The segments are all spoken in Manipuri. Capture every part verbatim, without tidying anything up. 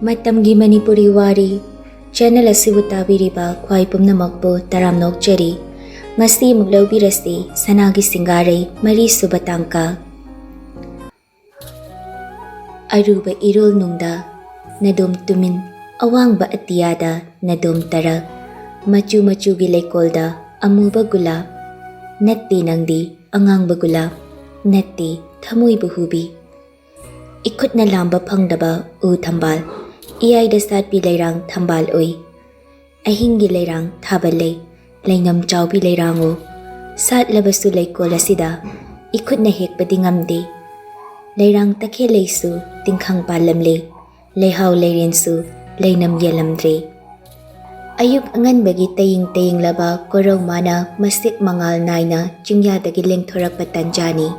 ꯃꯇꯝꯒꯤ ꯃꯅꯤꯄꯨꯔꯤ ꯋꯥꯔꯤ ꯆꯦꯅꯦꯜ ꯑꯁꯤꯕꯨ ꯇꯥꯕꯤꯔꯤꯕ ꯈ꯭ꯋꯥꯏ ꯄꯨꯝꯅꯃꯛꯄꯨ ꯇꯔꯥꯝꯅ ꯑꯣꯛꯆꯔꯤ꯫ ꯉꯁꯤ ꯑꯃꯨꯛ ꯂꯧꯕꯤꯔꯁꯤ ꯁꯅꯥꯒꯤ ꯁꯤꯡꯒꯥꯔꯩ ꯃꯔꯤꯁꯨꯕ ꯇꯥꯡꯀꯛ꯫ ꯑꯔꯨꯕ ꯏꯔꯣꯜ ꯅꯨꯡꯗ ꯅꯗꯣꯝ ꯇꯨꯃꯤꯟ, ꯑꯋꯥꯡꯕ ꯑꯇꯤꯌꯥꯗ ꯅꯗꯣꯝ ꯇꯔꯛ, ꯃꯆꯨ ꯃꯆꯨꯒꯤ ꯂꯩꯀꯣꯜꯗ ꯑꯃꯨꯕ ꯒꯨꯂꯥꯞ, ꯅꯠꯇꯦ ꯅꯪꯗꯤ ꯑꯉꯥꯡꯕ ꯒꯨꯂꯥꯞ, ꯅꯠꯇꯦ ꯊꯃꯣꯏꯕꯨ ꯍꯨꯕꯤ꯫ ꯏꯈꯨꯠꯅ ꯂꯥꯝꯕ ꯐꯪꯗꯕ ꯎ ꯊꯝꯕꯥꯜ, ꯏꯌꯥꯏꯗ ꯁꯥꯠꯄꯤ ꯂꯩꯔꯥꯡ ꯊꯝꯕꯥꯜ ꯎꯏ꯫ ꯑꯍꯤꯡꯒꯤ ꯂꯩꯔꯥꯡ ꯊꯥꯕ ꯂꯩ, ꯂꯩꯉꯝ ꯆꯥꯎꯕꯤ ꯂꯩꯔꯥꯡꯉꯣ꯫ ꯁꯥꯠꯂꯕꯁꯨ ꯂꯩꯀꯣꯜ ꯑꯁꯤꯗ ꯏꯈꯨꯠꯅ ꯍꯦꯛꯄꯗꯤ ꯉꯝꯗꯦ꯫ ꯂꯩꯔꯥꯡ ꯇꯈꯦꯜ ꯂꯩꯁꯨ ꯇꯤꯡꯈꯪ ꯄꯥꯜꯂꯝꯂꯦ, ꯂꯩꯍꯥꯎ ꯂꯩꯔꯦꯟꯁꯨ ꯂꯩꯅꯝ ꯌꯦꯜꯂꯝꯗ꯭ꯔꯦ꯫ ꯑꯌꯨꯛ ꯑꯉꯟꯕꯒꯤ ꯇꯌꯤꯡ ꯇꯌꯤꯡꯂꯕ ꯀꯣꯔꯧ ꯃꯥꯅ ꯃꯁꯤꯛ ꯃꯉꯥꯜ ꯅꯥꯏꯅ ꯆꯤꯡꯌꯥꯗꯒꯤ ꯂꯦꯡꯊꯣꯔꯛꯄ ꯇꯟꯖꯥꯅꯤ꯫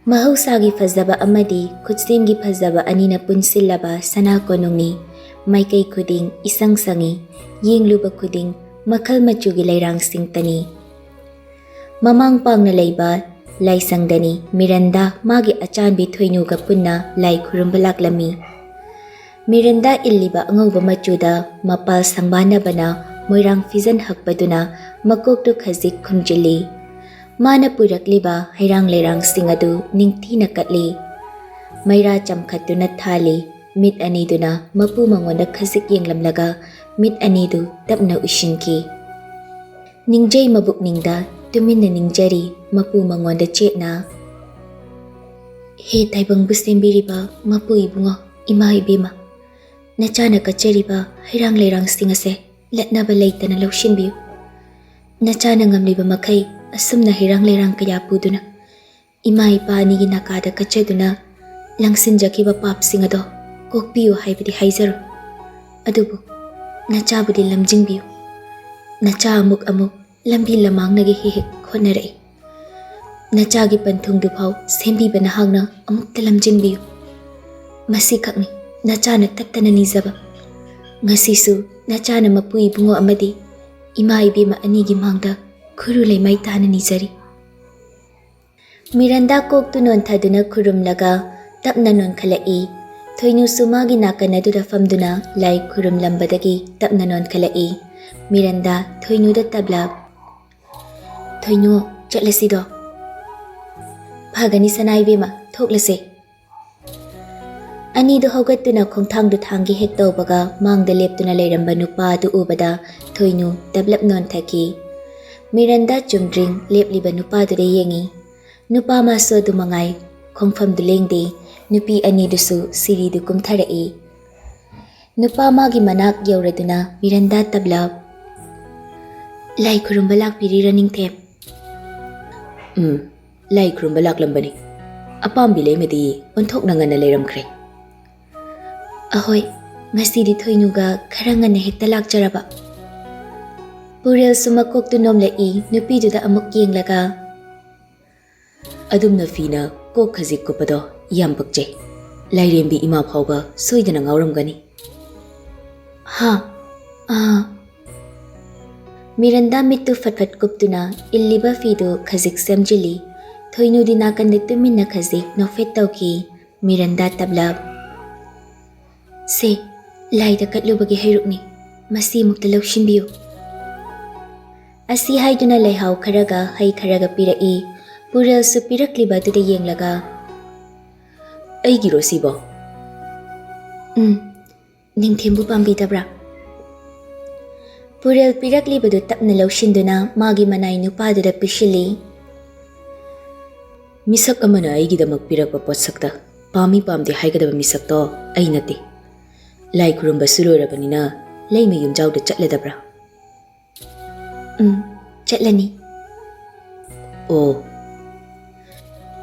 ꯃꯍꯧꯁꯥꯒꯤ ꯐꯖꯕ ꯑꯃꯗꯤ ꯈꯨꯠꯁꯦꯝꯒꯤ ꯐꯖꯕ ꯑꯅꯤꯅ ꯄꯨꯟꯁꯤꯜꯂꯕ ꯁꯅꯥ ꯀꯣꯅꯨꯡꯅꯤ꯫ ꯃꯥꯏꯀꯩ ꯈꯨꯗꯤꯡ ꯏꯁꯪ ꯁꯪꯏ, ꯌꯦꯡꯂꯨꯕ ꯈꯨꯗꯤꯡ ꯃꯈꯜ ꯃꯆꯨꯒꯤ ꯂꯩꯔꯥꯡꯁꯤꯡꯇꯅꯤ꯫ ꯃꯃꯥꯡ ꯄꯥꯡꯅ ꯂꯩꯕ ꯂꯥꯏꯁꯪꯗꯅꯤ ꯃꯤꯔꯟꯗꯥ ꯃꯥꯒꯤ ꯑꯆꯥꯟꯕꯤ ꯊꯣꯏꯅꯨꯒ ꯄꯨꯟꯅ ꯂꯥꯏ ꯈꯨꯔꯨꯝꯕ ꯂꯥꯛꯂꯝꯃꯤ꯫ ꯃꯤꯔꯟꯗꯥ ꯏꯜꯂꯤꯕ ꯑꯉꯧꯕ ꯃꯆꯨꯗ ꯃꯄꯥꯜ ꯁꯪꯕꯥꯟꯅꯕꯅ ꯃꯣꯏꯔꯥꯡ ꯐꯤꯖꯟ ꯍꯛꯄꯗꯨꯅ ꯃꯀꯣꯛꯇꯨ ꯈꯖꯤꯛ ꯈꯨꯝꯖꯤꯜꯂꯤ꯫ ꯃꯥꯅ ꯄꯨꯔꯛꯂꯤꯕ ꯍꯩꯔꯥꯡ ꯂꯩꯔꯥꯡꯁꯤꯡ ꯑꯗꯨ ꯅꯤꯡꯊꯤꯅ ꯀꯠꯂꯤ꯫ ꯃꯩꯔꯥ ꯆꯝꯈꯠꯇꯨꯅ ꯊꯥꯜꯂꯤ꯫ ꯃꯤꯠ ꯑꯅꯤꯗꯨꯅ ꯃꯄꯨ ꯃꯉꯣꯟꯗ ꯈꯖꯤꯛ ꯌꯦꯡꯂꯝꯂꯒ ꯃꯤꯠ ꯑꯅꯤꯗꯨ ꯇꯞꯅ ꯎꯏꯁꯤꯟꯈꯤ꯫ ꯅꯤꯡꯖꯩ ꯃꯕꯨꯛꯅꯤꯡꯗ ꯇꯨꯃꯤꯟꯅ ꯅꯤꯡꯖꯔꯤ ꯃꯄꯨ ꯃꯉꯣꯟꯗ ꯆꯦꯠꯅ꯫ ꯍꯦ ꯇꯥꯏꯕꯪꯕꯨ ꯁꯦꯝꯕꯤꯔꯤꯕ ꯃꯄꯨ ꯏꯕꯨꯡꯉꯣ, ꯏꯃꯥ ꯏꯕꯦꯝꯃ, ꯅꯆꯥꯅ ꯀꯠꯆꯔꯤꯕ ꯍꯩꯔꯥꯡ ꯂꯩꯔꯥꯡꯁꯤꯡ ꯑꯁꯦ ꯂꯠꯅꯕ ꯂꯩꯇꯅ ꯂꯧꯁꯤꯟꯕꯤꯌꯨ꯫ ꯅꯆꯥꯅ ꯉꯝꯂꯤꯕ ꯃꯈꯩ ꯑꯁꯨꯝꯅ ꯍꯩꯔꯥꯡ ꯂꯩꯔꯥꯡ ꯀꯌꯥ ꯄꯨꯗꯨꯅ ꯏꯃꯥ ꯏꯄꯥ ꯑꯅꯤꯒꯤ ꯅꯥꯀꯥꯗ ꯀꯠꯆꯗꯨꯅ ꯂꯪꯁꯤꯟꯖꯈꯤꯕ ꯄꯥꯞꯁꯤꯡ ꯑꯗꯣ ꯀꯣꯛꯄꯤꯌꯨ ꯍꯥꯏꯕꯗꯤ ꯍꯥꯏꯖꯔꯣꯏ꯫ ꯑꯗꯨꯕꯨ ꯅꯆꯥꯕꯨꯗꯤ ꯂꯝꯖꯤꯡꯕꯤꯌꯨ꯫ ꯅꯆꯥ ꯑꯃꯨꯛ ꯑꯃꯨꯛ ꯂꯝꯕꯤ ꯂꯃꯥꯡꯅꯒ ꯍꯦꯛ ꯍꯦꯛ ꯍꯣꯠꯅꯔꯛꯏ꯫ ꯅꯆꯥꯒꯤ ꯄꯟꯊꯨꯡꯗꯨꯐꯥꯎ ꯁꯦꯝꯕꯤꯕ ꯅꯍꯥꯛꯅ ꯑꯃꯨꯛꯇ ꯂꯝꯖꯤꯡꯕꯤꯌꯨ꯫ ꯃꯁꯤꯈꯛꯅꯤ ꯅꯆꯥꯅ ꯇꯠꯇꯅ ꯅꯤꯖꯕ꯫ ꯉꯁꯤꯁꯨ ꯅꯆꯥꯅ ꯃꯄꯨ ꯏꯕꯨꯡꯉꯣ ꯑꯃꯗꯤ ꯏꯃꯥ ꯏꯕꯦꯝꯃ ꯑꯅꯤꯒꯤ ꯃꯥꯡꯗ ꯈꯨꯔꯨ ꯂꯩꯃꯥꯏ ꯇꯥꯅ ꯅꯤꯖꯔꯤ꯫ ꯃꯤꯔꯟꯗꯥ ꯀꯣꯛꯇꯨ ꯅꯣꯟꯊꯗꯨꯅ ꯈꯨꯔꯨꯝꯂꯒ ꯇꯞꯅ ꯅꯣꯟꯈꯠꯂꯛꯏ꯫ ꯊꯣꯏꯅꯨꯁꯨ ꯃꯥꯒꯤ ꯅꯥꯀꯟ ꯑꯗꯨꯗ ꯐꯝꯗꯨꯅ ꯂꯥꯏ ꯈꯨꯔꯨꯝꯂꯝꯕꯗꯒꯤ ꯇꯞꯅ ꯅꯣꯟꯈꯠꯂꯛꯏ꯫ ꯃꯤꯔꯟꯗꯥ ꯊꯣꯏꯅꯨꯗ ꯇꯞꯂꯞ, "ꯊꯣꯏꯅꯨ, ꯆꯠꯂꯁꯤꯗꯣ?" "ꯐꯒꯅꯤ ꯁꯅꯥ ꯏꯕꯦꯝꯃ, ꯊꯣꯛꯂꯁꯦ꯫" ꯑꯅꯤꯗꯨ ꯍꯧꯒꯠꯇꯨꯅ ꯈꯣꯡꯊꯥꯡꯗꯨ ꯊꯥꯡꯒꯦ ꯍꯦꯛ ꯇꯧꯕꯒ ꯃꯥꯡꯗ ꯂꯦꯞꯇꯨꯅ ꯂꯩꯔꯝꯕ ꯅꯨꯄꯥ ꯑꯗꯨ ꯎꯕꯗ ꯊꯣꯏꯅꯨ ꯇꯞꯂꯞ ꯅꯣꯟꯊꯈꯤ꯫ ꯃꯤꯔꯟꯗꯥ ꯆꯨꯝꯗ꯭ꯔꯤꯡ ꯂꯦꯞꯂꯤꯕ ꯅꯨꯄꯥꯗꯨꯗ ꯌꯦꯡꯉꯤ꯫ ꯅꯨꯄꯥ ꯃꯥꯁꯨ ꯑꯗꯨ ꯃꯉꯥꯏ, ꯈꯣꯡꯐꯝꯗꯨ ꯂꯦꯡꯗꯦ꯫ ꯅꯨꯄꯤ ꯑꯅꯤꯗꯨꯁꯨ ꯁꯤꯔꯤꯗꯨ ꯀꯨꯝꯊꯔꯛꯏ꯫ ꯅꯨꯄꯥ ꯃꯥꯒꯤ ꯃꯅꯥꯛ ꯌꯧꯔꯗꯨꯅ ꯃꯤꯔꯟꯗꯥ ꯇꯞꯂꯞ, "ꯂꯥꯏ ꯈꯨꯔꯨꯝꯕ ꯂꯥꯛꯄꯤꯔꯤꯔ ꯅꯤꯡꯊꯦꯝ?" "ꯎꯝ, ꯂꯥꯏ ꯈꯨꯔꯨꯝꯕ ꯂꯥꯛꯂꯝꯕꯅꯤ꯫ ꯑꯄꯥꯝꯕꯤ ꯂꯩꯃꯗꯤ ꯑꯣꯟꯊꯣꯛꯅ ꯉꯟꯅ ꯂꯩꯔꯝꯈ꯭ꯔꯦ꯫" "ꯑꯍꯣꯏ, ꯉꯁꯤꯗꯤ ꯊꯣꯏꯅꯨꯒ ꯈꯔ ꯉꯟꯅ ꯍꯦꯛꯇ ꯂꯥꯛꯆꯔꯕ꯫" ꯄꯨꯔꯦꯜꯁꯨ ꯃꯀꯣꯛꯇꯨ ꯅꯣꯝꯂꯛꯏ, ꯅꯨꯄꯤꯗꯨꯗ ꯑꯃꯨꯛ ꯌꯦꯡꯂꯒ, "ꯑꯗꯨꯝꯅ ꯐꯤꯅ ꯀꯣꯛ ꯈꯖꯤꯛ ꯀꯨꯞꯄꯗꯣ ꯌꯥꯝ ꯄꯛꯆꯩ꯫ ꯂꯥꯏꯔꯦꯝꯕꯤ ꯏꯃꯥ ꯐꯥꯎꯕ ꯁꯣꯏꯗꯅ ꯉꯥꯎꯔꯝꯒꯅꯤ꯫" "ꯍꯥ? ꯑꯥ꯫" ꯃꯤꯔꯟꯗꯥ ꯃꯤꯠꯇꯨ ꯐꯠ ꯐꯠ ꯀꯨꯞꯇꯨꯅ ꯏꯜꯂꯤꯕ ꯐꯤꯗꯨ ꯈꯖꯤꯛ ꯁꯦꯝꯖꯤꯜꯂꯤ꯫ ꯊꯣꯏꯅꯨꯗꯤ ꯅꯥꯀꯟꯗ ꯇꯨꯃꯤꯟꯅ ꯈꯖꯤꯛ ꯅꯣꯛꯐꯦꯠ ꯇꯧꯈꯤ꯫ ꯃꯤꯔꯟꯗꯥ ꯇꯞꯂꯞ, "ꯁꯦ, ꯂꯥꯏꯗ ꯀꯠꯂꯨꯕꯒꯤ ꯍꯩꯔꯨꯛꯅꯤ, ꯃꯁꯤ ꯑꯃꯨꯛꯇ ꯂꯧꯁꯤꯟꯕꯤꯌꯨ꯫" ꯑꯁꯤ ꯍꯥꯏꯗꯨꯅ ꯂꯩꯍꯥꯎ ꯈꯔꯒ ꯍꯩ ꯈꯔꯒ ꯄꯤꯔꯛꯏ꯫ ꯄꯨꯔꯦꯜꯁꯨ ꯄꯤꯔꯛꯂꯤꯕ ꯑꯗꯨꯗ ꯌꯦꯡꯂꯒ, "ꯑꯩꯒꯤꯔꯣ ꯁꯤꯕꯣ?" "ꯎꯝ, ꯅꯤꯡꯊꯦꯝꯕꯨ ꯄꯥꯝꯕꯤꯗꯕ꯭ꯔꯥ?" ꯄꯨꯔꯦꯜ ꯄꯤꯔꯛꯂꯤꯕꯗꯨ ꯇꯞꯅ ꯂꯧꯁꯤꯟꯗꯨꯅ ꯃꯥꯒꯤ ꯃꯅꯥꯏ ꯅꯨꯄꯥꯗꯨꯗ ꯄꯤꯁꯤꯜꯂꯤ꯫ "ꯃꯤꯁꯛ ꯑꯃꯅ ꯑꯩꯒꯤꯗꯃꯛ ꯄꯤꯔꯛꯄ ꯄꯣꯠꯁꯛꯇ ꯄꯥꯝꯃꯤ ꯄꯥꯝꯗꯦ ꯍꯥꯏꯒꯗꯕ ꯃꯤꯁꯛꯇꯣ ꯑꯩ ꯅꯠꯇꯦ꯫ ꯂꯥꯏ ꯈꯨꯔꯨꯝꯕꯁꯨ ꯂꯣꯏꯔꯕꯅꯤꯅ ꯂꯩꯃ ꯌꯨꯝꯖꯥꯎꯗ ꯆꯠꯂꯗꯕ꯭ꯔꯥ?" "ꯎꯝ, ꯆꯠꯂꯅꯤ꯫" "ꯑꯣ꯫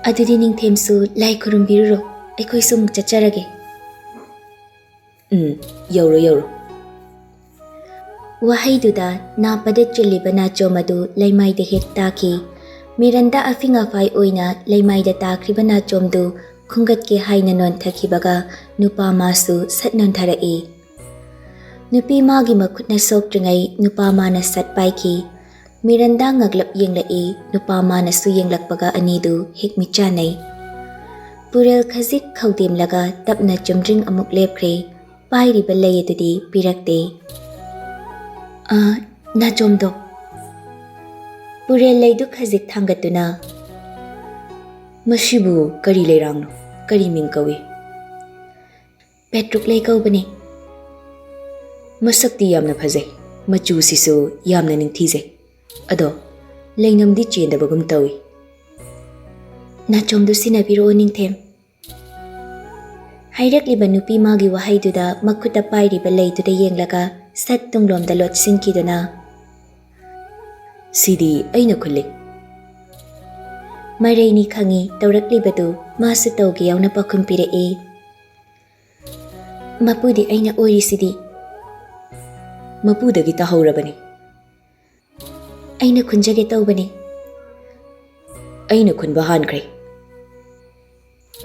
ꯑꯗꯨꯗꯤ ꯅꯤꯡꯊꯦꯝꯁꯨ ꯂꯥꯏ ꯈꯨꯔꯨꯝꯕꯤꯔꯨꯔꯣ, ꯑꯩꯈꯣꯏꯁꯨ ꯑꯃꯨꯛ ꯆꯠꯆꯔꯒꯦ꯫" "ꯎꯝ, ꯌꯧꯔꯣ, ꯌꯧꯔꯣ꯫" ꯋꯥꯍꯩꯗꯨꯗ ꯅꯥꯄꯗ ꯆꯤꯜꯂꯤꯕ ꯅꯥꯆꯣꯝ ꯑꯗꯨ ꯂꯩꯃꯥꯏꯗ ꯍꯦꯛ ꯇꯥꯈꯤ꯫ ꯃꯤꯔꯟꯗꯥ ꯑꯐꯤꯡ ꯑꯐꯥꯏ ꯑꯣꯏꯅ ꯂꯩꯃꯥꯏꯗ ꯇꯥꯈ꯭ꯔꯤꯕ ꯅꯥꯆꯣꯝꯗꯨ ꯈꯨꯝꯒꯠꯀꯦ ꯍꯥꯏꯅ ꯅꯣꯟꯊꯈꯤꯕꯒ ꯅꯨꯄꯥ ꯃꯥꯁꯨ ꯁꯠ ꯅꯣꯟꯊꯔꯛꯏ꯫ ꯅꯨꯄꯤ ꯃꯥꯒꯤ ꯃꯈꯨꯠꯅ ꯁꯣꯛꯇ꯭ꯔꯤꯉꯩ ꯅꯨꯄꯥ ꯃꯥꯅ ꯁꯠ ꯄꯥꯏꯈꯤ꯫ ꯃꯤꯔꯟꯗꯥ ꯉꯛꯂꯞ ꯌꯦꯡꯂꯛꯏ, ꯅꯨꯄꯥ ꯃꯥꯅꯁꯨ ꯌꯦꯡꯂꯛꯄꯒ ꯑꯅꯤꯗꯨ ꯍꯦꯛ ꯃꯤꯠ ꯆꯥꯟꯅꯩ꯫ ꯄꯨꯔꯦꯜ ꯈꯖꯤꯛ ꯈꯧꯗꯦꯝꯂꯒ ꯇꯞꯅ ꯆꯨꯝꯗ꯭ꯔꯤꯡ ꯑꯃꯨꯛ ꯂꯦꯞꯈ꯭ꯔꯦ꯫ ꯄꯥꯏꯔꯤꯕ ꯂꯩ ꯑꯗꯨꯗꯤ ꯄꯤꯔꯛꯇꯦ꯫ "ꯑ, ꯅꯥꯆꯣꯝꯗꯣ꯫" ꯄꯨꯔꯦꯜ ꯂꯩꯗꯨ ꯈꯖꯤꯛ ꯊꯥꯡꯒꯠꯇꯨꯅ, "ꯃꯁꯤꯕꯨ ꯀꯔꯤ ꯂꯩꯔꯥꯡꯅꯣ? ꯀꯔꯤ ꯃꯤꯡ ꯀꯧꯏ?" "ꯄꯦꯇ꯭ꯔꯨꯛ ꯂꯩ ꯀꯧꯕꯅꯤ꯫" "ꯃꯁꯛꯇꯤ ꯌꯥꯝꯅ ꯐꯖꯩ, ꯃꯆꯨꯁꯤꯁꯨ ꯌꯥꯝꯅ ꯅꯤꯡꯊꯤꯖꯩ꯫ ꯑꯗꯣ ꯂꯩꯅꯝꯗꯤ ꯆꯦꯟꯗꯕꯒꯨꯝ ꯇꯧꯏ꯫" "ꯅꯥꯆꯣꯝꯗꯨ ꯁꯤꯟꯅꯕꯤꯔꯛꯑꯣ, ꯅꯤꯡꯊꯦꯝ꯫" ꯍꯥꯏꯔꯛꯂꯤꯕ ꯅꯨꯄꯤ ꯃꯥꯒꯤ ꯋꯥꯍꯩꯗꯨꯗ ꯃꯈꯨꯠꯇ ꯄꯥꯏꯔꯤꯕ ꯂꯩꯗꯨꯗ ꯌꯦꯡꯂꯒ ꯁꯠ ꯇꯨꯡꯂꯣꯝꯗ ꯂꯣꯠꯁꯤꯟꯈꯤꯗꯨꯅ, "ꯁꯤꯗꯤ ꯑꯩꯅ ꯈꯨꯜꯂꯤ꯫" ꯃꯔꯩꯅꯤ ꯈꯪꯉꯤ ꯇꯧꯔꯛꯂꯤꯕꯗꯨ ꯃꯥꯁꯨ ꯇꯧꯒꯦ ꯌꯥꯎꯅ ꯄꯥꯎꯈꯨꯝ ꯄꯤꯔꯛꯏ꯫ "ꯃꯄꯨꯗꯤ ꯑꯩꯅ ꯑꯣꯏꯔꯤꯁꯤꯗꯤ꯫" "ꯃꯄꯨꯗꯒꯤ ꯇꯥꯍꯧꯔꯕꯅꯤ꯫" "ꯑꯩꯅ ꯈꯨꯟꯖꯒꯦ ꯇꯧꯕꯅꯤ꯫" "ꯑꯩꯅ ꯈꯨꯟꯕ ꯍꯥꯟꯈ꯭ꯔꯦ꯫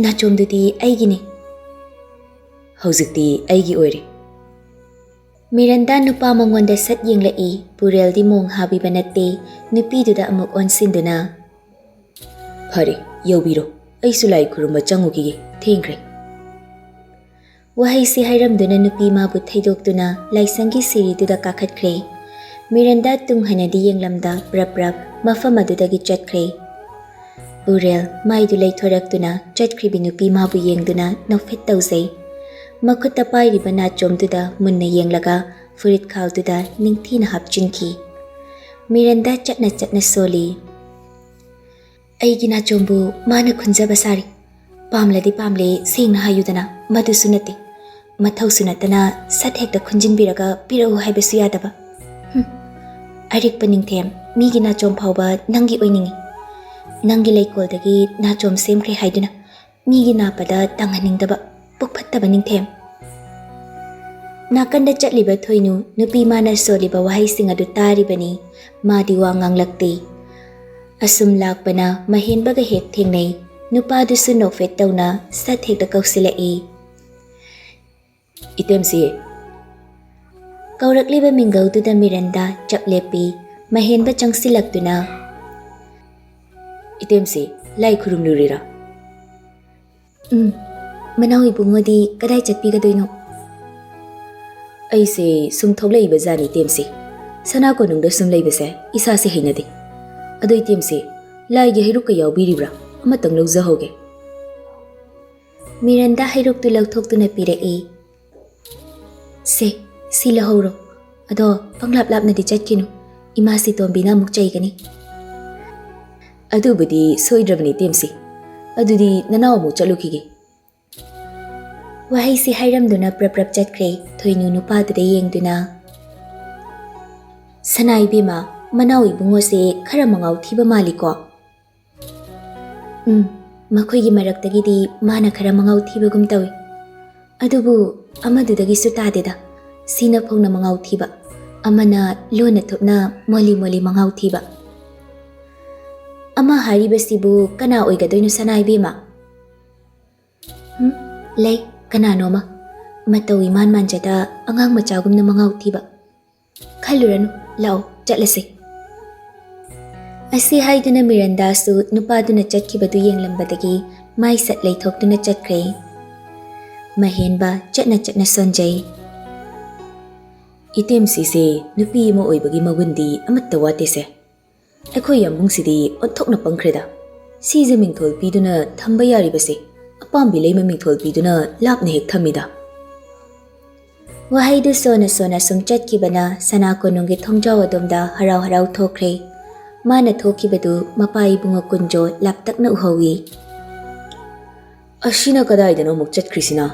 ꯅꯥꯆꯣꯝꯗꯨꯗꯤ ꯑꯩꯒꯤꯅꯤ꯫ ꯍꯧꯖꯤꯛꯇꯤ ꯑꯩꯒꯤ ꯑꯣꯏꯔꯦ꯫" ꯃꯤꯔꯟꯗꯥ ꯅꯨꯄꯥ ꯃꯉꯣꯟꯗ ꯁꯠ ꯌꯦꯡꯂꯛꯏ꯫ ꯄꯨꯔꯦꯜꯗꯤ ꯃꯣꯡ ꯍꯥꯕꯤꯕ ꯅꯠꯇꯦ꯫ ꯅꯨꯄꯤꯗꯨꯗ ꯑꯃꯨꯛ ꯑꯣꯟꯁꯤꯟꯗꯨꯅ, "ꯐꯔꯦ, ꯌꯧꯕꯤꯔꯣ꯫ ꯑꯩꯁꯨ ꯂꯥꯏ ꯈꯨꯔꯨꯝꯕ ꯆꯪꯉꯨꯈꯤꯒꯦ꯫ ꯊꯦꯡꯈ꯭ꯔꯦ꯫" ꯋꯥꯍꯩꯁꯤ ꯍꯥꯏꯔꯝꯗꯨꯅ ꯅꯨꯄꯤ ꯃꯥꯕꯨ ꯊꯩꯗꯣꯛꯇꯨꯅ ꯂꯥꯏꯁꯪꯒꯤ ꯁꯤꯔꯤꯗꯨꯗ ꯀꯥꯈꯠꯈ꯭ꯔꯦ꯫ ꯃꯤꯔꯟꯗꯥ ꯇꯨꯡ ꯍꯟꯅꯗꯤ ꯌꯦꯡꯂꯝꯗ ꯄ꯭ꯔꯞ ꯄ꯭ꯔꯞ ꯃꯐꯝ ꯑꯗꯨꯗꯒꯤ ꯆꯠꯈ꯭ꯔꯦ꯫ ꯄꯨꯔꯦꯜ ꯃꯥꯏꯗꯨ ꯂꯩꯊꯣꯔꯛꯇꯨꯅ ꯆꯠꯈ꯭ꯔꯤꯕꯤ ꯅꯨꯄꯤ ꯃꯥꯕꯨ ꯌꯦꯡꯗꯨꯅ ꯅꯣꯛꯐꯦꯠ ꯇꯧꯖꯩ꯫ ꯃꯈꯨꯠꯇ ꯄꯥꯏꯔꯤꯕ ꯅꯥꯆꯣꯝꯗꯨꯗ ꯃꯨꯟꯅ ꯌꯦꯡꯂꯒ ꯐꯨꯔꯤꯠ ꯈꯥꯎꯗꯨꯗ ꯅꯤꯡꯊꯤꯅ ꯍꯥꯞꯆꯤꯟꯈꯤ꯫ ꯃꯤꯔꯟꯗꯥ ꯆꯠꯅ ꯆꯠꯅ ꯁꯣꯜꯂꯤ꯫ "ꯑꯩꯒꯤ ꯅꯥꯆꯣꯝꯕꯨ ꯃꯥꯅ ꯈꯨꯟꯖꯕ ꯁꯥꯔꯤ꯫ ꯄꯥꯝꯂꯗꯤ ꯄꯥꯝꯂꯦ ꯁꯦꯡꯅ ꯍꯥꯏꯌꯨꯗꯅ, ꯃꯗꯨꯁꯨ ꯅꯠꯇꯦ꯫ ꯃꯊꯧꯁꯨ ꯅꯠꯇꯅ ꯁꯠ ꯍꯦꯛꯇ ꯈꯨꯟꯖꯤꯟꯕꯤꯔꯒ ꯄꯤꯔꯛꯎ ꯍꯥꯏꯕꯁꯨ ꯌꯥꯗꯕ꯫ ꯍꯨꯝ꯫ ꯑꯔꯤꯛꯄ ꯅꯤꯡꯊꯦꯝ, ꯃꯤꯒꯤ ꯅꯥꯆꯣꯝ ꯐꯥꯎꯕ ꯅꯪꯒꯤ ꯑꯣꯏꯅꯤꯡꯏ꯫ ꯅꯪꯒꯤ ꯂꯩꯀꯣꯜꯗꯒꯤ ꯅꯥꯆꯣꯝ ꯁꯦꯝꯈ꯭ꯔꯦ ꯍꯥꯏꯗꯨꯅ ꯃꯤꯒꯤ ꯅꯥꯞꯄꯗ ꯇꯪꯍꯟꯅꯤꯡꯗꯕ ꯄꯨꯛ ꯐꯠꯇꯕ ꯅꯤꯡꯊꯦꯝ꯫" ꯅꯥꯀꯟꯗ ꯆꯠꯂꯤꯕ ꯊꯣꯏꯅꯨ ꯅꯨꯄꯤ ꯃꯥꯅ ꯁꯣꯜꯂꯤꯕ ꯋꯥꯍꯩꯁꯤꯡ ꯑꯗꯨ ꯇꯥꯔꯤꯕꯅꯤ꯫ ꯃꯥꯗꯤ ꯋꯥ ꯉꯥꯡꯂꯛꯇꯦ꯫ ꯑꯁꯨꯝ ꯂꯥꯛꯄꯅ ꯃꯍꯦꯟꯕꯒ ꯍꯦꯛ ꯊꯦꯡꯅꯩ꯫ ꯅꯨꯄꯥꯗꯨꯁꯨ ꯅꯣꯛꯐꯦꯠ ꯇꯧꯅ ꯁꯠ ꯍꯦꯛꯇ ꯀꯧꯁꯤꯜꯂꯛꯏ꯫ "ꯏꯇꯦꯝꯁꯤ꯫" ꯀꯧꯔꯛꯂꯤꯕ ꯃꯤꯡꯒꯧꯗꯨꯗ ꯃꯤꯔꯟꯗꯥ ꯆꯞ ꯂꯦꯞꯄꯤ꯫ ꯃꯍꯦꯟꯕ ꯆꯪꯁꯤꯜꯂꯛꯇꯨꯅ, "ꯏꯇꯦꯝꯁꯤ, ꯂꯥꯏ ꯈꯨꯔꯨꯝꯂꯨꯔꯤꯔꯥ?" ꯎꯝ, ꯃꯅꯥꯎ ꯏꯕꯨꯡꯉꯣꯗꯤ ꯀꯗꯥꯏ ꯆꯠꯄꯤꯒꯗꯣꯏꯅꯣ? ꯑꯩꯁꯦ ꯁꯨꯝ ꯊꯣꯛꯂꯛꯏꯕ ꯖꯥꯠꯅꯤ, ꯏꯇꯦꯝꯁꯦ꯫ ꯁꯅꯥ ꯀꯣꯅꯨꯡꯗ ꯁꯨꯝ ꯂꯩꯕꯁꯦ ꯏꯁꯥꯁꯦ ꯍꯩꯅꯗꯦ꯫ ꯑꯗꯣ ꯏꯇꯦꯝꯁꯦ, ꯂꯥꯏꯒꯤ ꯍꯩꯔꯨꯛꯀ ꯌꯥꯎꯕꯤꯔꯤꯕ꯭ꯔꯥ? ꯑꯃꯇꯪ ꯂꯧꯖꯍꯧꯒꯦ꯫ ꯃꯤꯔꯟꯗꯥ ꯍꯩꯔꯨꯛꯇꯨ ꯂꯧꯊꯣꯛꯇꯨꯅ ꯄꯤꯔꯛꯏ꯫ ꯁꯦ, ꯁꯤ ꯂꯧꯍꯧꯔꯣ꯫ ꯑꯗꯣ ꯄꯪꯂꯥꯞ ꯂꯥꯞꯅꯗꯤ ꯆꯠꯈꯤꯅꯨ꯫ ꯏꯃꯥ ꯁꯤꯇꯣꯝꯕꯤꯅ ꯑꯃꯨꯛ ꯆꯩꯒꯅꯤ꯫ ꯑꯗꯨꯕꯨꯗꯤ ꯁꯣꯏꯗ꯭ꯔꯕꯅꯤ, ꯏꯇꯦꯝꯁꯦ꯫ ꯑꯗꯨꯗꯤ ꯅꯅꯥꯎ ꯑꯃꯨꯛ ꯆꯠꯂꯨꯈꯤꯒꯦ꯫ ꯋꯥꯍꯩꯁꯤ ꯍꯥꯏꯔꯝꯗꯨꯅ ꯄ꯭ꯔꯞ ꯄ꯭ꯔꯞ ꯆꯠꯈ꯭ꯔꯦ ꯊꯣꯏꯅꯨ ꯅꯨꯄꯥꯗꯨꯗ ꯌꯦꯡꯗꯨꯅ꯫ ꯁꯅꯥ ꯏꯕꯦꯝꯃ, ꯃꯅꯥꯎ ꯏꯕꯨꯡꯉꯣꯁꯦ ꯈꯔ ꯃꯉꯥꯎ ꯊꯤꯕ ꯃꯥꯜꯂꯤꯀꯣ? ꯎꯝ, ꯃꯈꯣꯏꯒꯤ ꯃꯔꯛꯇꯒꯤꯗꯤ ꯃꯥꯅ ꯈꯔ ꯃꯉꯥꯎ ꯊꯤꯕꯒꯨꯝ ꯇꯧꯏ꯫ ꯑꯗꯨꯕꯨ ꯑꯃꯗꯨꯗꯒꯤꯁꯨ ꯇꯥꯗꯦꯗ꯫ ꯁꯤꯅ ꯐꯣꯡꯅ ꯃꯉꯥꯎ ꯊꯤꯕ, ꯑꯃꯅ ꯂꯣꯟꯅ ꯊꯨꯞꯅ ꯃꯣꯂꯤ ꯃꯣꯂꯤ ꯃꯉꯥꯎ ꯊꯤꯕ꯫ ꯑꯃ ꯍꯥꯏꯔꯤꯕꯁꯤꯕꯨ ꯀꯅꯥ ꯑꯣꯏꯒꯗꯣꯏꯅꯣ, ꯁꯅꯥ ꯏꯕꯦꯝꯃ? ꯎꯝ, ꯂꯩ, ꯀꯅꯥꯅꯣꯃ꯫ ꯃꯇꯧ ꯏꯃꯥꯟ ꯃꯥꯟꯖꯗ ꯑꯉꯥꯡ ꯃꯆꯥꯒꯨꯝꯅ ꯃꯉꯥꯎ ꯊꯤꯕ꯫ ꯈꯜꯂꯨꯔꯅꯨ, ꯂꯥꯛꯑꯣ, ꯆꯠꯂꯁꯤ꯫ ꯑꯁꯤ ꯍꯥꯏꯗꯨꯅ ꯃꯤꯔꯟꯗꯥꯁꯨ ꯅꯨꯄꯥꯗꯨꯅ ꯆꯠꯈꯤꯕꯗꯨ ꯌꯦꯡꯂꯝꯕꯗꯒꯤ ꯃꯥꯏ ꯁꯠ ꯂꯩꯊꯣꯛꯇꯨꯅ ꯆꯠꯈ꯭ꯔꯦ꯫ ꯃꯍꯦꯟꯕ ꯆꯠꯅ ꯆꯠꯅ ꯁꯣꯟꯖꯩ꯫ ꯏꯇꯦꯝꯁꯤꯁꯦ ꯅꯨꯄꯤ ꯑꯃ ꯑꯣꯏꯕꯒꯤ ꯃꯒꯨꯟꯗꯤ ꯑꯃꯠꯇ ꯋꯥꯠꯇꯦꯁꯦ꯫ ꯑꯩꯈꯣꯏ ꯌꯥꯝꯕꯨꯡꯁꯤꯗꯤ ꯑꯣꯟꯊꯣꯛꯅ ꯄꯪꯈ꯭ꯔꯦꯗ꯫ ꯁꯤꯁꯦ ꯃꯤꯡꯊꯣꯜ ꯄꯤꯗꯨꯅ ꯊꯝꯕ ꯌꯥꯔꯤꯕꯁꯦ ꯑꯄꯥꯝꯕꯤ ꯂꯩꯃ ꯃꯤꯡꯊꯣꯜ ꯄꯤꯗꯨꯅ ꯂꯥꯞꯅ ꯍꯦꯛ ꯊꯝꯃꯤꯗ꯫ ꯋꯥꯍꯩꯗꯨ ꯁꯣꯟꯅ ꯁꯣꯟꯅ ꯁꯨꯝ ꯆꯠꯈꯤꯕꯅ ꯁꯅꯥ ꯀꯣꯅꯨꯡꯒꯤ ꯊꯣꯡꯖꯥꯎ ꯑꯗꯣꯝꯗ ꯍꯔꯥꯎ ꯍꯔꯥꯎ ꯊꯣꯛꯈ꯭ꯔꯦ꯫ ꯃꯥꯅ ꯊꯣꯛꯈꯤꯕꯗꯨ ꯃꯄꯥ ꯏꯕꯨꯡꯉꯣ ꯀꯨꯟꯖꯣ ꯂꯥꯞꯇꯛꯅ ꯎꯍꯧꯏ꯫ ꯑꯁꯤꯅ ꯀꯗꯥꯏꯗꯅꯣ ꯑꯃꯨꯛ ꯆꯠꯈ꯭ꯔꯤꯁꯤꯅ?